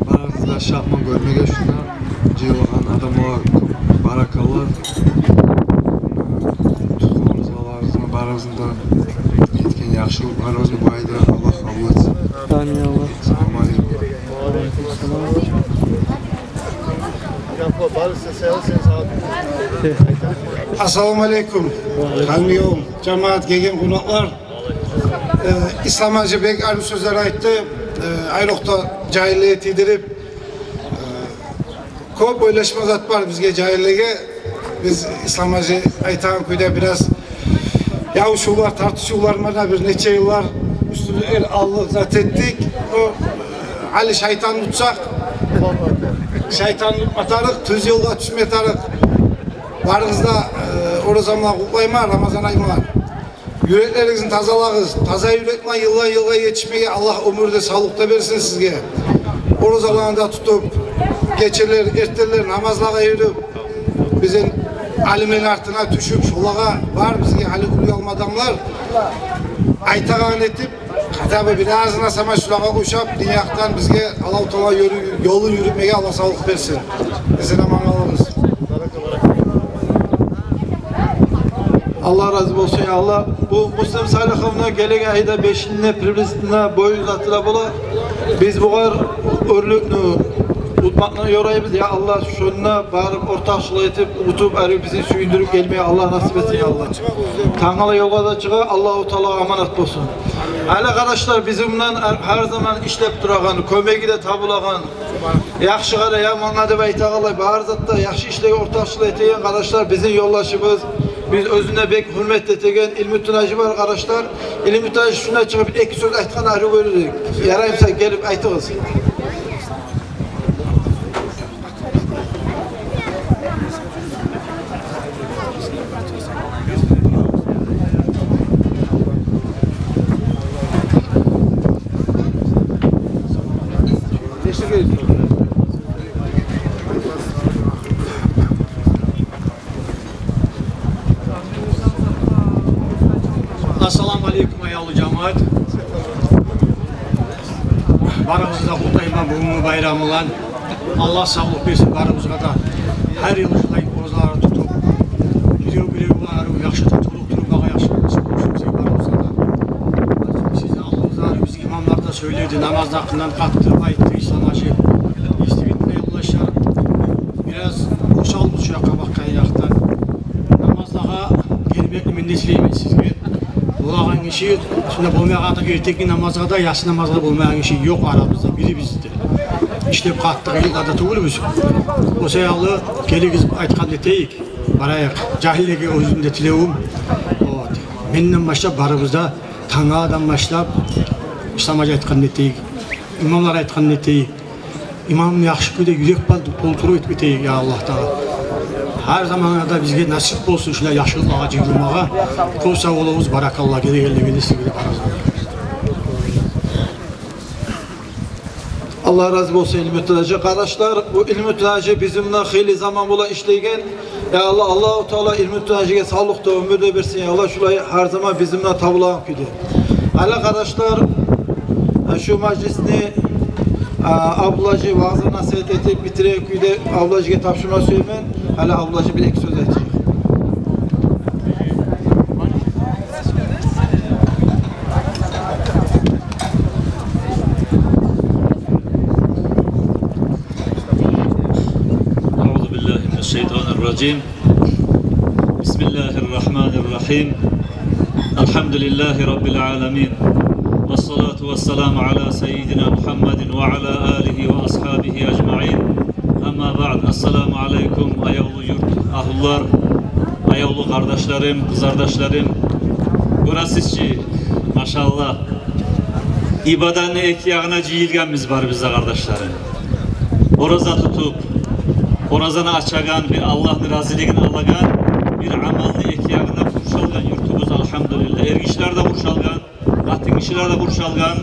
Барыгъызгъа шатман гёрмеге шунда жыйылгъан адамлагъа баракалла. Тутгъан оразаларыгъызны барыгъызны да, этген яхшылыкъларыгъызны бу айда Аллагь къабул этсин. Амин, Аллагь. Ассаламу алейкум. Ассаламу алейкум. Къавмим, жамаат, гелген къонакълар. Э, Ислам-гьажи бек арив сёзлер айтды. Э, айрокъда жагьиллеге тийдирип, э, кёп ойлашма зат бар бизге, жагьиллеге. Биз Ислам-гьажи айтагъан кюйде бираз ябушувлар, тартышывлар, мана бир нече йыллар уьстюнлюк аллыкъ зат этдик. О, гьали шайтанны утсакъ, шайтанны утма тарыкъ, тюз ёлгъа тюшме тарыкъ. Барыгъызны да, э, ораза булан къутлайман, Рамазан ай булан. Юреклеригизни тазалагъыз. Таза юрек булан йылдан йылгъа етишмеге Аллагь оьмюр де, савлукъ да берсин сизге. Оразаланы да тутуп, гечелер, эртенлер намазлагъа юрюп, бизин алимлени артына тюшюп, шолагъа бар бизге гьали уьлгю алма адамлар. Айтагъанын этип, хотя бы биразына сама шолагъа ошап, дин якъдан бизге Аллагьу Таала ёлу-, ёлун юрютмеге Аллагь савлукъ берсин. Эсен-аман къалыгъыз. Аллагь рази болсун, я Аллагь. Бу Муслим Салиховну гелеген айда бешинде приблизительно бою заты да бола. Биз бугъар оьрлюкню, утмакъны ёрайбыз, я Аллагь, шонда барып ортакъчылыкъ этип, утуп, арив бизин сююндюрюп гелмеге Аллагь насип этсин, я Аллагь. Тангала ёлгъа да чыгъа, Аллагьу Таалагъа аманат болсун. Гьали, къардашлар, бизин булан гьар, гьар заман ишлеп турагъан, кёмеги де табулагъан, яхшыгъа да, ямангъа деп айтагъанлай, бар затда яхшы ишлеге ортакъчылыкъ этеген, къардашлар, бизин ёлдашыбыз, биз оьзюне бек гьюрмет этеген Илмутдин-гьажи бар, къардашлар. Илмутдин-гьажи шунда чыгъып эки сёз айтгъанны арив гёрюрдюк. Ярай буса, гелип айтыгъыз. Ассаламу алейкум, аявлу жамаат. Барыгъызны да къутлайман бугюнгю байрам булан. Аллагь савлукъ берсин барыгъызгъа да. Гьар йыл шулай оразалар тутуп, бирев-бирев булан арив яхшы татывлукъ турмагъа яхшы болсун барыгъызгъа да. Сизин алдыгъызда арив бизин имамлар да сёйледи, намазны гьакъындан къатты айтды Ислам-гьажи. Действительно, ёлдашлар, бираз къуршалып шу якъгъа бакъгъан якъдан. Намазлагъа гелмекни мен де тилеймен сизге. Болагъан гиши, шунда болмайгъан адам эртенги намазгъа да, яссы намазгъа да болмайгъан гиши ёкъ арабызда, бирибиз де. Ишлеп къаттыкъ, йыллар да тюгюлбюз. О саялы гелигиз, айтгъанны этейик, барайыкъ. Жагьиллеге оьзюм де тилевюм. Вот. Менден башлап барыбыз да, тангаладан башлап, Ислам-гьажи айтгъанны этейик, имамлар айтгъанны этейик. Имамны яхшы кюйде юрек булан толтуруп этип этейик, я Аллагь Таала. Гьар заманда да бизге насип болсун шулай яхшылыкълагъа жыйылмагъа. Кёп сав болугъуз, баракалла, гелегенлеге де, сизге де барыгъызгъа. Аллагь рази болсун, Илмутдин-гьажи. Къардашлар, бу Илмутдин-гьажи бизин булан хыйлы заман бола ишлейген. Я Аллагь, Аллагьу Таала Илмутдин-гьажиге савлукъ да, оьмюр де берсин, я Аллагь, шулай гьар заман бизин булан табулагъан кюйде. Гьали, къардашлар, шу мажлисни, а, Абдулгьажи ваъза-насигьат этип битиреген кюйде Абдулгьажиге тапшурма сюемен. Гьали Абдулгьажи бир-эки сёз айтажакъ. أعوذ بالله من الشيطان الرجيم. بسم الله الرحمن الرحيم. الحمد لله رب العالمين. والصلاة والسلام على سيدنا محمد وعلى آله وأصحابه أجمعين. أما بعد. السلام عليكم, аявлу юрт агьлулар, аявлу къардашларым, къызардашларым. Гёресиз чи, машаллагь, ибадатны эки ягъына жыйылгъанбыз барыбыз да, къардашларым. Ораза тутуп, оразаны ачагъан, бир Аллагьны разилигин алагъан, бир амалны эки ягъына къуршалгъан юртубуз, алгьамдулиллагь. Эргишилер де къуршалгъан, къатынгишилер де къуршалгъан.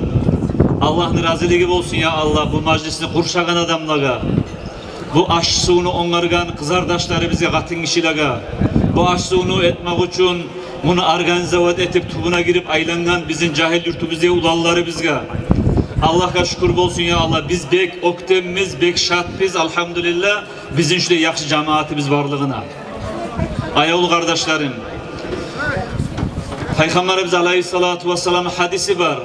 Аллагьны разилиги болсун, я Аллагь, бу мажлисни къуршагъан адамлагъа. Бу аш-сувну онгаргъан къызардашларыбызгъа, къатынгишилеге, бу аш-сувну этмек учун муну организовать этип, тюбюне гирип айлангъан бизин жагьил юртубузда уланларыбызгъа Аллагьгъа шюкюр болсун, я Аллагь. Биз бек оьктембиз, бек шатбыз, альгьамдулиллагь, бизин шулай яхшы жамаатыбыз барлыгъына. Аявлу къардашларым, Пайхаммарыбыз алайгьиссалату вассалам гьадиси бар.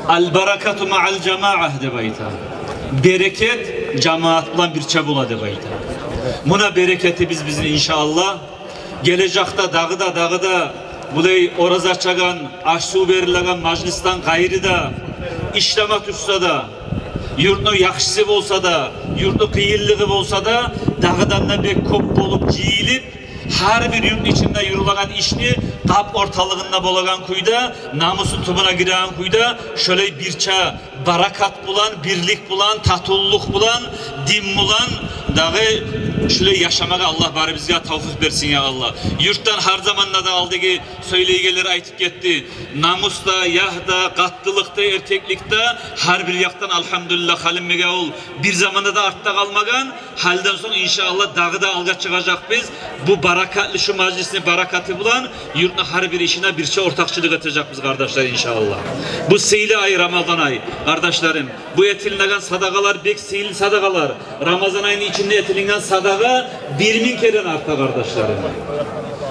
«Аль-баракату мааль-жамаа», — деп айта. Берекет жамаат булан бирче бола деп айта. Муна берекетибиз бизин, иншааллагь. Гележекде дагъы да, дагъы да булай ораза ачагъан, аш-сув берилеген мажлисден къайры да, ишлеме тюшсе де, юртну яхшысы болса да, юртну къыйынлыгъы болса да, дагъыдан да бек кёп болуп жыйылып, гьар бир юртну ичинде юрюлеген ишни къап орталыгъында болагъан кюйде, намусну тюбюне гиреген кюйде, шолай бирче баракат булан, бирлик булан, татывлукъ булан, дин булан дагъы шулай яшамагъа Аллагь барыбызгъа тавфикъ берсин, я Аллагь. Юртдан гьар заманда да, алдагъы сёйлейгенлер айтып гетди, намус да, ягь да, къаттылыкъ да, эркеклик де, гьар бир якъдан, альгьамдулиллагь, Халимбек авул бир заманда да артда къалмагъан. Гьалиден сонг, иншааллагь, дагъы да алгъа чыгъажакъбыз. Бу баракатлы шу мажлисни баракаты булан юртну гьар бир ишине бирче ортакъчылыкъ этежекбиз, къардашлар, иншааллагь. Бу сыйлы ай, Рамазан ай, къардашларым. Бу этилинеген садагъалар бек сыйлы садагъалар. Рамазан айны ичинде этилинген садагъа бир минг керен арта, къардашларым.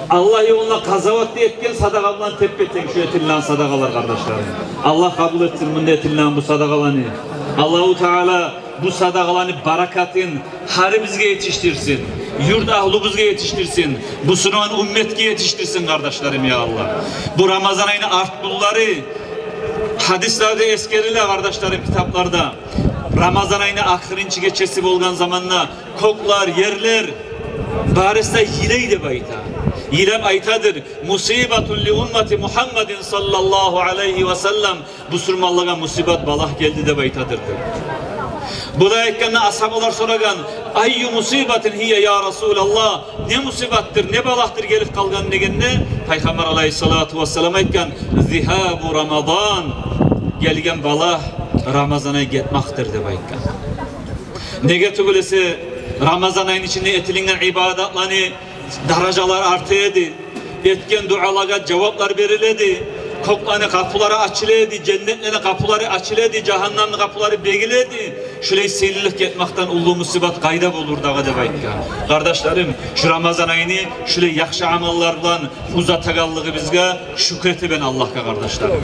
Аллагь ёлуна къазаватда этген садагъа булан теппе-тенг шу этилинген садагъалар, къардашларым. Аллагь къабул этсин мунда этилинген бу садагъаланы. Аллагьу Таала бу садагъаланы баракатын гьарибизге етишдирсин, юрт агьлюбюзге етишдирсин, бусурман умметге етишдирсин, къардашларым, я Аллагь. Бу Рамазан айны арт гюнлери гьадислерде эсгериле, къардашларым, китапларда. Рамазан айны ахырынчы гечеси болгъан заманда кёклер, ерлер барысы да йылай деп айта. Йылап айтадыр: «Мусибатун ли уммати Мухаммадин саллаллагьу алайгьи ва саллам». Бусурманлагъа мусибат, балагь гелди деп айтадыр деп. Бу да айтгъанда, асгьабалар сорагъан: «Айю мусибатин гьия, я Расулаллагь? Не мусибатдыр, не балагьдыр гелип къалгъан?» — дегенде, Пайхаммар алайгьиссалату вассалам айтгъан: «Зигьабу Рамадан. Гелген балагь Рамазан ай гетмекдир», — деп айтгъан. Неге тюгюл эсе, Рамазан айны ичинде этилинген ибадатланы даражалары арта эди, этген дуалагъа жаваплар бериле эди, кёклени къапулары ачыла эди, женнетлени къапулары ачыла эди, жагьаннамны къапулары бегиле эди. Шулай сыйлылыкъ гетмекден уллу мусибат къайда болур дагъы деп айтгъан. Къардашларым, шу Рамазан айны шулай яхшы амаллар булан узатагъанлыгъыбызгъа шюкюр этемен Аллагьгъа, къардашларым.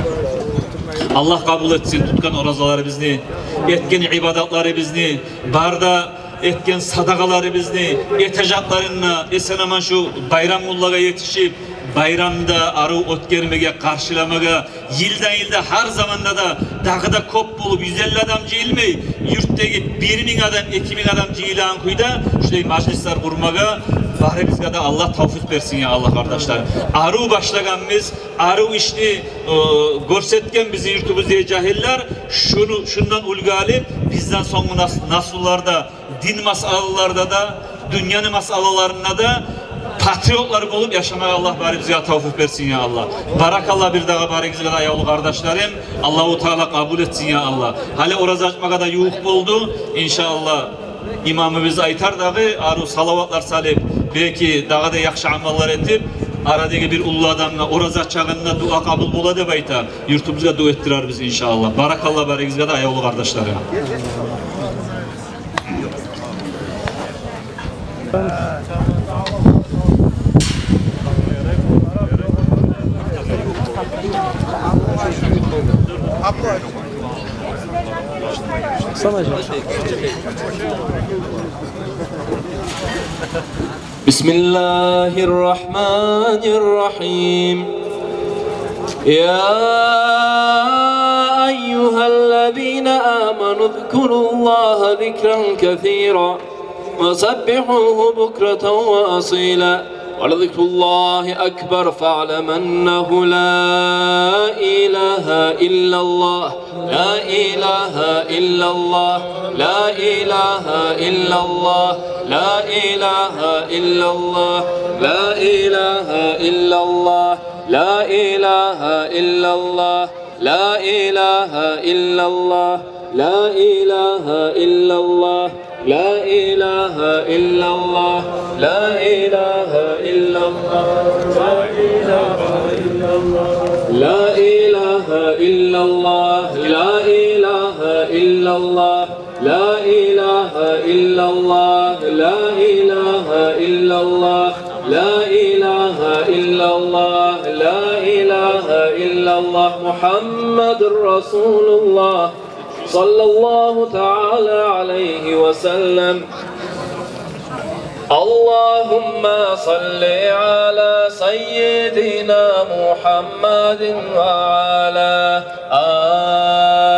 Аллагь къабул этсин тутгъан оразаларыбызны, этген ибадатларыбызны, бары да этген садагъаларыбызны, этежеклерин де, эсен-аман шу байрам гюнлеге етишип, байрамда арив оьтгермеге, къаршыламагъа, йылдан йылгъа гьар заманда да дагъы да кёп болуп, юз элли адам жыйылмай, юртдагъы бир минг адам, эки минг адам жыйылагъан кюйде шулай мажлислер къурмагъа барыбызгъа да Аллагь тавфикъ берсин, я Аллагь, къардашлар. Арив башлагъанбыз, арив ишни, э, гёрсетген бизин юртубуздагъы жагьиллер, шуну, шундан уьлгю алып, бизден сонггъу нас-, наслулар да дин масъалаларда да, дюньяны масъалаларында да патриотлар болуп яшамагъа Аллагь барыбызгъа тавфикъ берсин, я Аллагь. Баракалла бир дагъы барыгъызгъа да, аявлу къардашларым. Аллагьу Таала къабул этсин, я Аллагь. Гьали ораза ачмагъа да ювукъ болду. Иншааллагь, имамыбыз айтар дагъы, арив салаватлар салып, белки дагъы да яхшы амаллар этип, арадагъы бир уллу адамгъа ораза ачагъанда дуа къабул бола деп айта. Юртубузгъа дуа этдирербиз, иншааллагь. Баракалла барыгъызгъа да, аявлу къардашларым. بسم الله الرحمن الرحيم. يا أيها الذين آمنوا اذكروا الله ذكرا كثيرا وسبحوه بكرة وأصيلا ولذكر الله أكبر فاعلم أنه لا إله إلا الله. لا إله إلا الله. لا إله إلا الله. لا إله إلا الله. لا إله إلا الله. لا إله إلا الله. لا إله إلا الله. لا إله إلا الله، لا إله إلا الله، لا إله إلا الله، لا إله إلا الله، لا إله إلا الله، لا إله إلا الله، لا إله إلا الله، لا إله إلا الله، لا إله إلا الله، لا إله إلا الله، محمد رسول الله. صلى الله تعالى عليه وسلم. اللهم صل على سيدنا محمد وعلى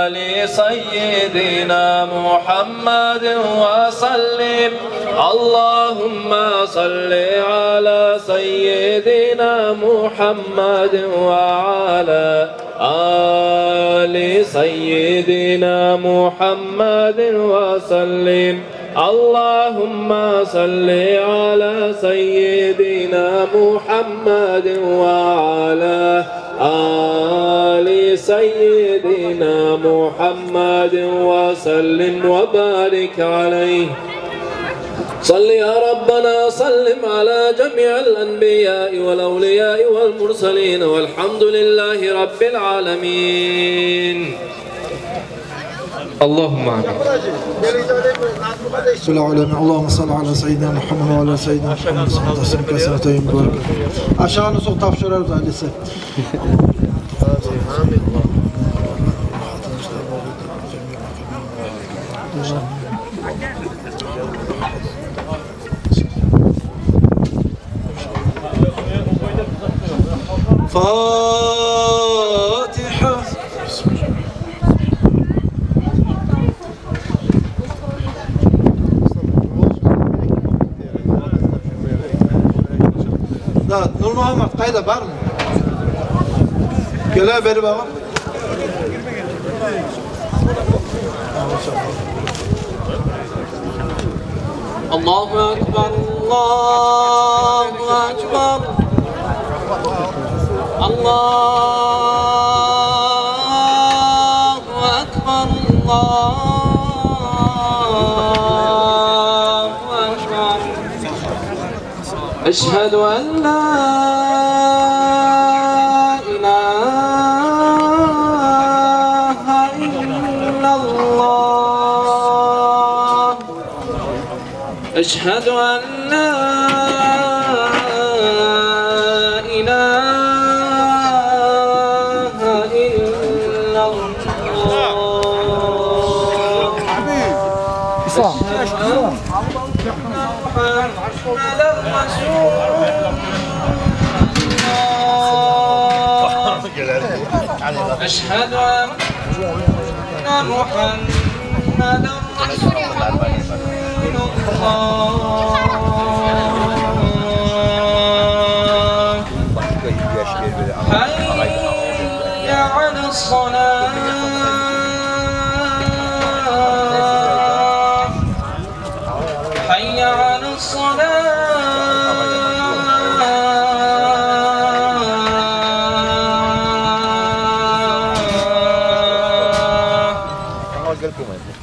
آل سيدنا محمد وسلم. اللهم صل على سيدنا محمد وعلى آل سيدنا محمد وسلم. اللهم صل على سيدنا محمد وعلى آل سيدنا محمد وسلم وبارك عليه. صل يا ربنا سلم على جميع الأنبياء والأولياء والمرسلين والحمد لله رب العالمين. اللهم آمين. بسم الله الرحمن الرحيم. اللهم صل على سيدنا محمد وعلى سيدنا محمد وسلم تسليما كثيرا طيبا مباركا. Ашагъандан сонг тапшурарбыз, Алисе. Фатигьа. Да, Нурмагьаммат къайда, бармы? Гел бери, багъа. الله أكبر، الله أكبر، الله أكبر، الله أكبر. أشهد أن لا إله إلا الله. أشهد أن لا إله إلا الله. أشهد أن محمدا رسول الله. أشهد أن محمدا رسول الله. حي على الصلاة. حي على الصلاة.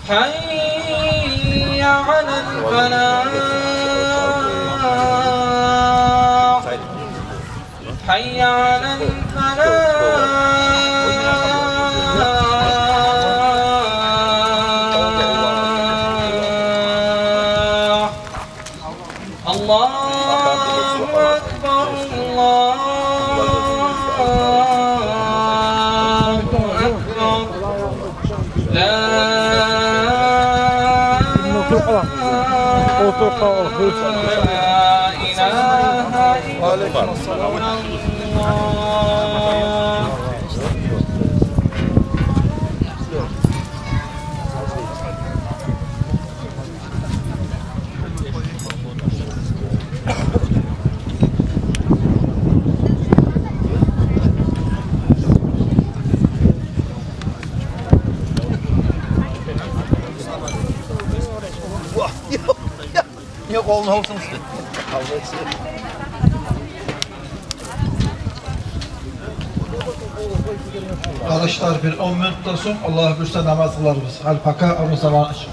حي على الفلاح. حي على الفلاح. الله أكبر، الله أكبر. لا إله إلا الله. Вагь, ёкъ, ёкъ. Ёкъ, ол не болсун? Къардашлар, бир он минутдан сонг, Аллагь буюрса, намаз къыларбыз. Гьали пока ону заманы чы.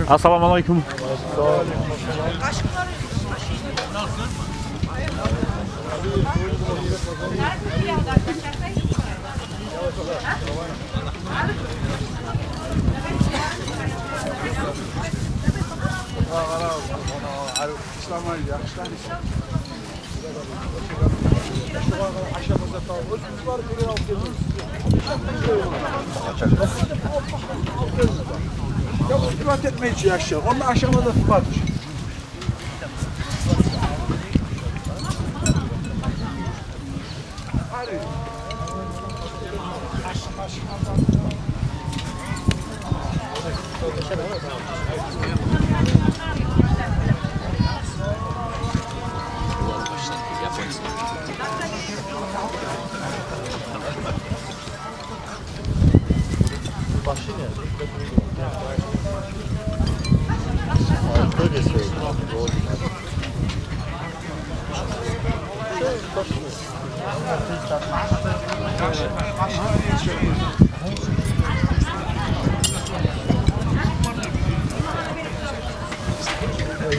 Ассаламу алейкум. Onda aşamada tutar.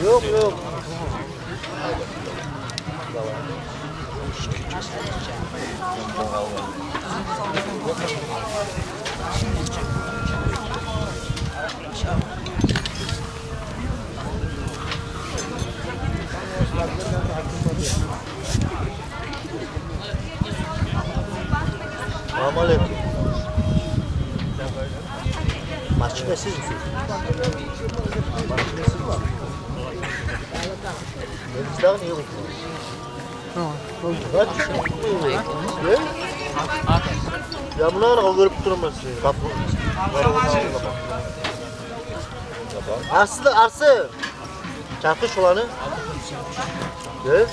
Yok, yok. Салам алейкум. Машина сизмисиз? Машина сизмисиз? Биз дагъы не болду? Гьа, болду. Гьа, чыкъды. Э? Я муну ана гёрюп тураман сизин. Къапу. Арсы, арсы. Чакъыр шоланы. Э?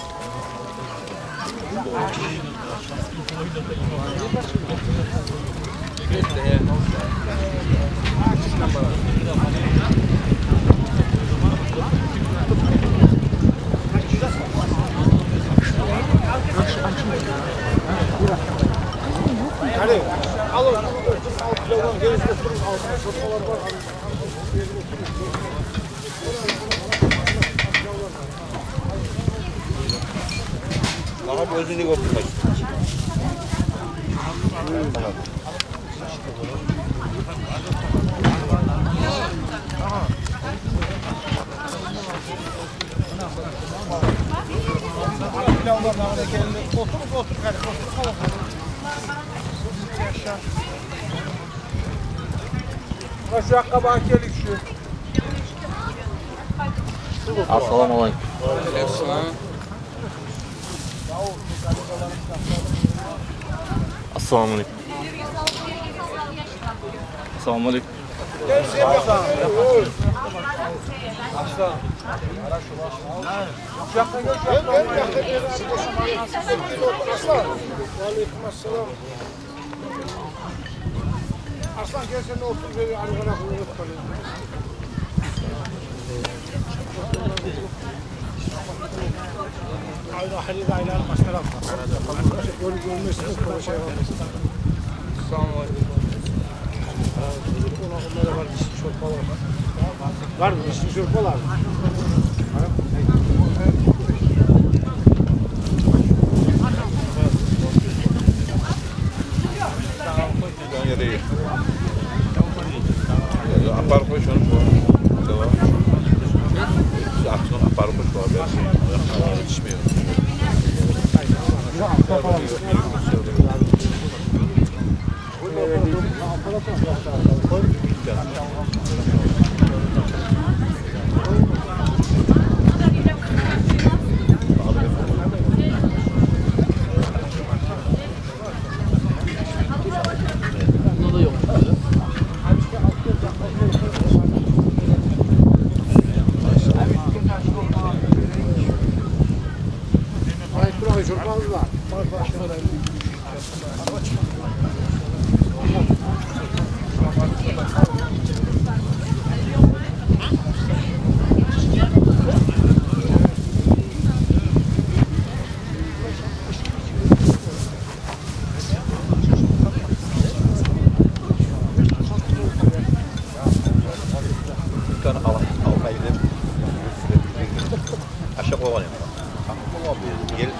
Магъа оьзюню гёрдюрмей. Олтур, олтур, къари, олтур, къала. Яша. Ва шу якъгъа багъып гелик шу. Ассаламу алейкум. Алейкум салам. Ассаламу алейкум. Ассаламу алейкум. Ва алейкум ассалам. Арслан, гел сен де олтур, бери арыгъыракъ олтур. Айлы, гьали де айланып баштарам. Гёр-, гёрмесин, шолай шей бар. Салам алейкум. Онда, онда да бар, иши шорпалар. Бар, иши шорпалар. Ана. Тамам, къой. Апарып къой шону, шо. Шо аксиягъа апарып къой, шо берсин. Етишмей. Ашап къойгъан эдим. Гел.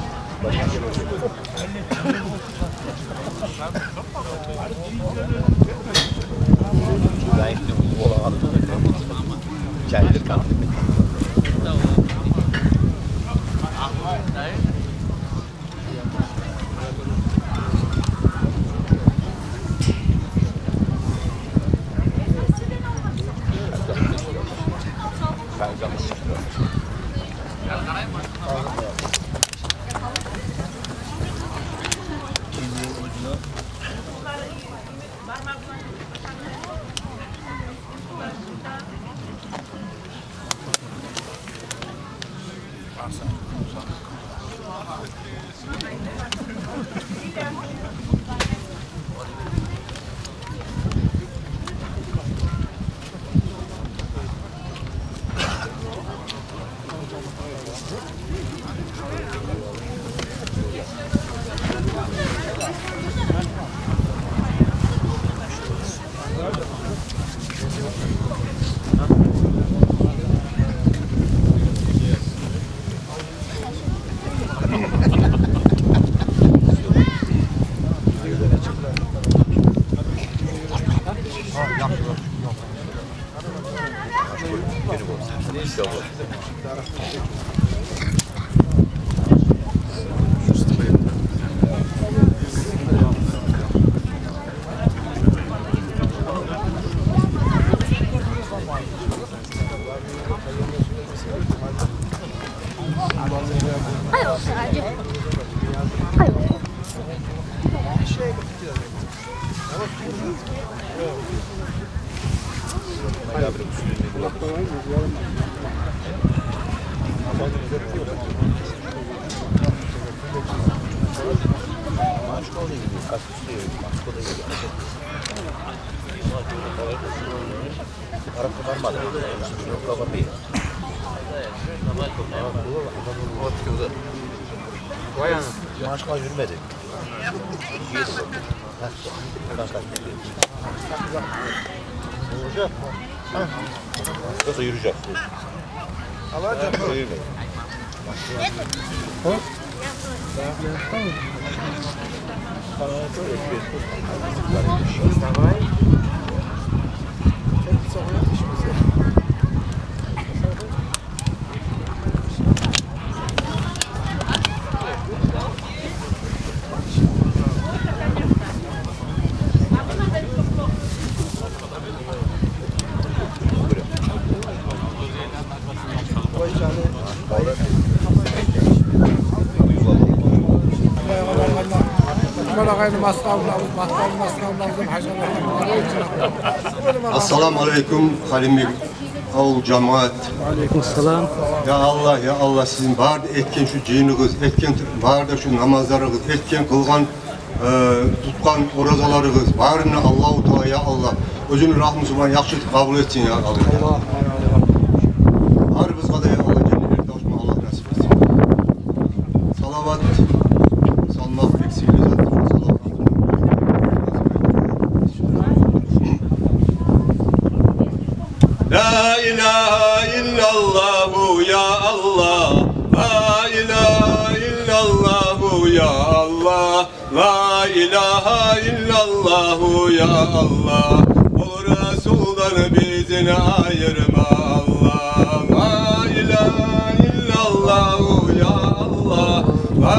Машгъа юрюмеди. Просто юрюжек. Юрюмеди. Ассаламу алейкум, Халимбекавул жамаат. Ва алейкум салам. Я Аллагь, я Аллагь, сизин бары да этген шу жыйыныгъыз, этген бары да шу намазларыгъыз, этген, къылгъан, э, тутгъан оразаларыгъыз, барын да Аллагьу Таала, я Аллагь, оьзюню рагьмусу булан яхшы этип къабул этсин, я Аллагь. Барыбызгъа да, я Аллагь, женнет Фирдавсну Аллагь насип этсин. Салават салмакъ бек сыйлы зат. Салават. Ла илагьа иллаллагьу, я Аллагь. Ла илагьа иллаллагьу, я Аллагь. Ла Илагьа иллаллагьу, я Аллагь, ол Расулдан бизин айырма, Аллагь. Ла илагьа иллаллагьу, я Аллагь, ла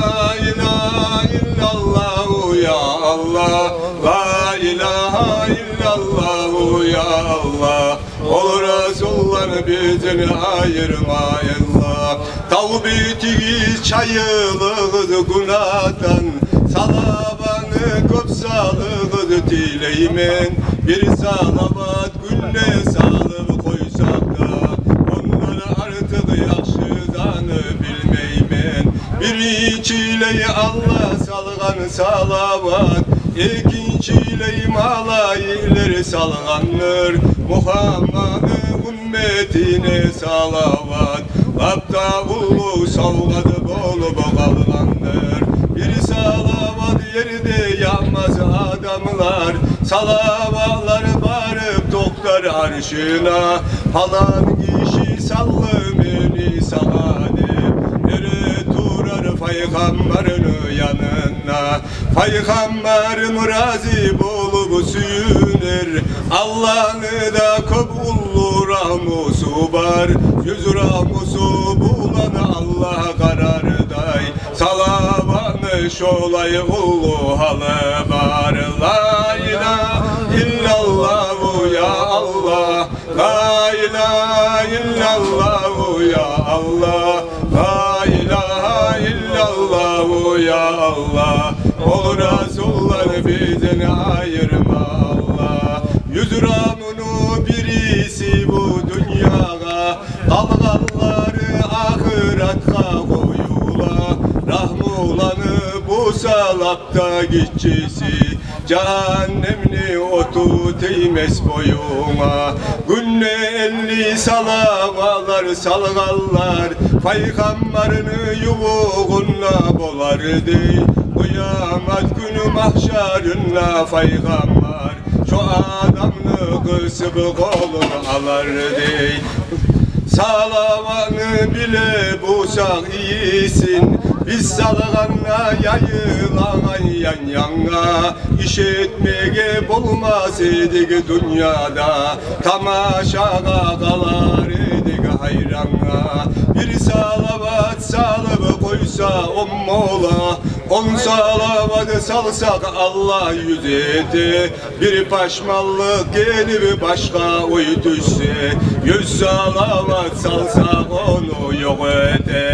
илагьа иллаллагьу, я Аллагь, ла илагьа иллаллагьу, я Аллагь. Ол Расулдан бизин айырма, Аллагь. Тавбу этигиз, чайылыгъыз гюнагьдан, салаватны кёп салыгъыз, тилеймен. Бир салават гюнде салып къойсакъ да, ондан артыкъ яхшы заны билмеймен. Биринчилей Аллагь салгъан салават, экинчилей малайиклер салгъандыр Мугьаммадны умметине салават. Лап да уллу савгъат болуп къалгъандыр. Бир салават ерде ятмас адамлар, салаватлар барып токътар аршына. Палан гиши салды мени сагъа деп, эретурар Пайхаммарны янында. Пайхаммарым рази болуп сююнер. Аллагьны да кёп уллу рагьмусу бар. Юз рагьмусу булан Аллагь къарардай, салаватны шолай уллу гьалы бар. Ла илагьа иллаллагьу, я Аллагь, ла илагьа иллаллагьу, я Аллагь, ла илагьа иллаллагьу, я Аллагь. Ол Расулдан бизин айырма, Аллагь. Юз рагьмуну бириси бу дюньягъа, къалгъанлары ахыратгъа къоюла. Рагьмуланы буса лап да гиччиси, жагьаннемни оту тиймес боюнга. Гюнде элли салаватлар салгъанлар Пайхаммарны ювугъунда болар дей. Къыямат гюню магьшарында Пайхаммар шо адамны къысып къолун алар дей. Салаватны биле бусакъ ийисин, биз салгъанда яйылагъан ян-янгъа, иш этмеге болмас эдик дюньяда, тамашагъа къалар эдик гьайрангъа. Бир салават салып къойса он бола, он салават салсакъ Аллагь юз эте. Бир пашманлыкъ гелип башгъа ой тюшсе, юз салават салсакъ ону ёкъ эте.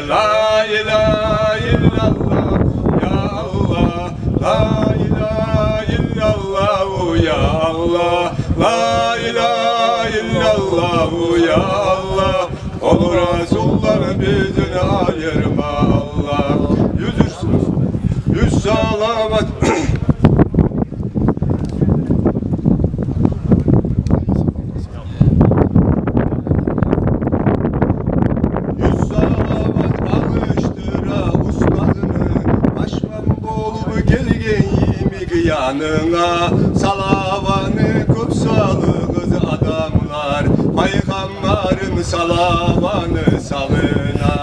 Ла илагьа иллаллагь, я Аллагь, ла илагьа иллаллагьу, я Аллагь, ла илагьа иллаллагьу, я Аллагь. Ол Расулдан бизин айырма, Аллагь. Юз, юз салават. Юз салават алышдыра устазыны, пашман болуп гелген йимик янынга. Салаватны кёп салыгъыз, адамлар, Пайхаммарым салаватны сагъына.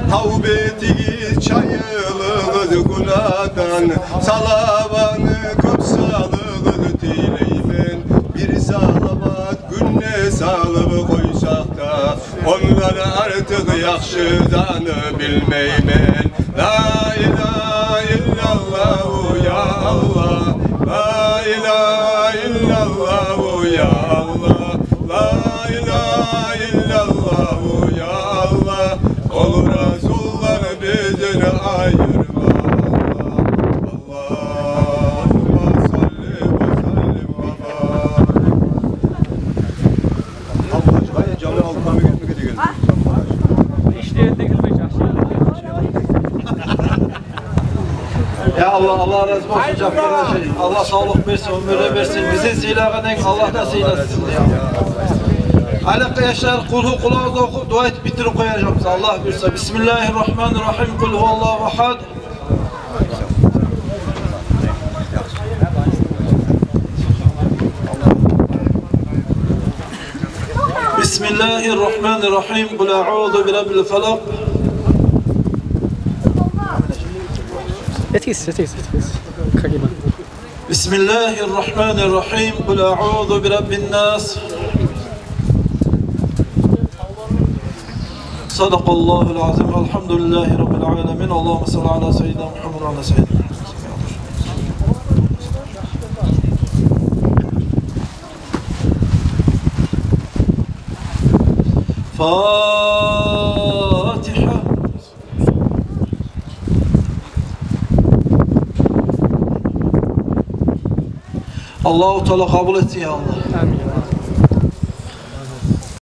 Тавба этигиз, чайылыгъыз гюнагьдан, салаватны кёп салыгъыз, тилеймен. Бир салават гюнде салып къойсакъ да, ондан артыкъ яхшы заны билмеймен. Ла илагьа иллаллагьу, я Аллагь, ла илагьа иллаллагьу, я Аллагь, ла илагьа иллаллагьу, я Аллагь. Ол Расулдан бизин айырма, Аллагь. Аллагьумма салли ва саллим ва барик. Я Аллагь, Аллагь рази болсун, Жаппар гьажи. Аллагь савлукъ берсин, оьмюр берсин. Бизин сыйлагъанынг Аллагь да сыйласын. Гьали яшлар Къулгьу, Къулагъузу охуп, дуа этип битирип къояжакъбыз, Аллагь буюрса. Бисмиллагьи ррагьмани ррагьим. Къул гьуваллагьу агьад. Бисмиллагьи ррагьмани ррагьим. Къул аъузу би раббил фалакъ. Этигиз, этигиз, этигиз. Как именно? بسم الله الرحمن الرحيم. قل أعوذ برب الناس. صدق الله العظيم. الحمد لله رب العالمين. اللهم صل على سيدنا محمد وعلى سيدنا محمد. فاتحة. Аллагьу Таала къабул этсин, я Аллагь. Амин.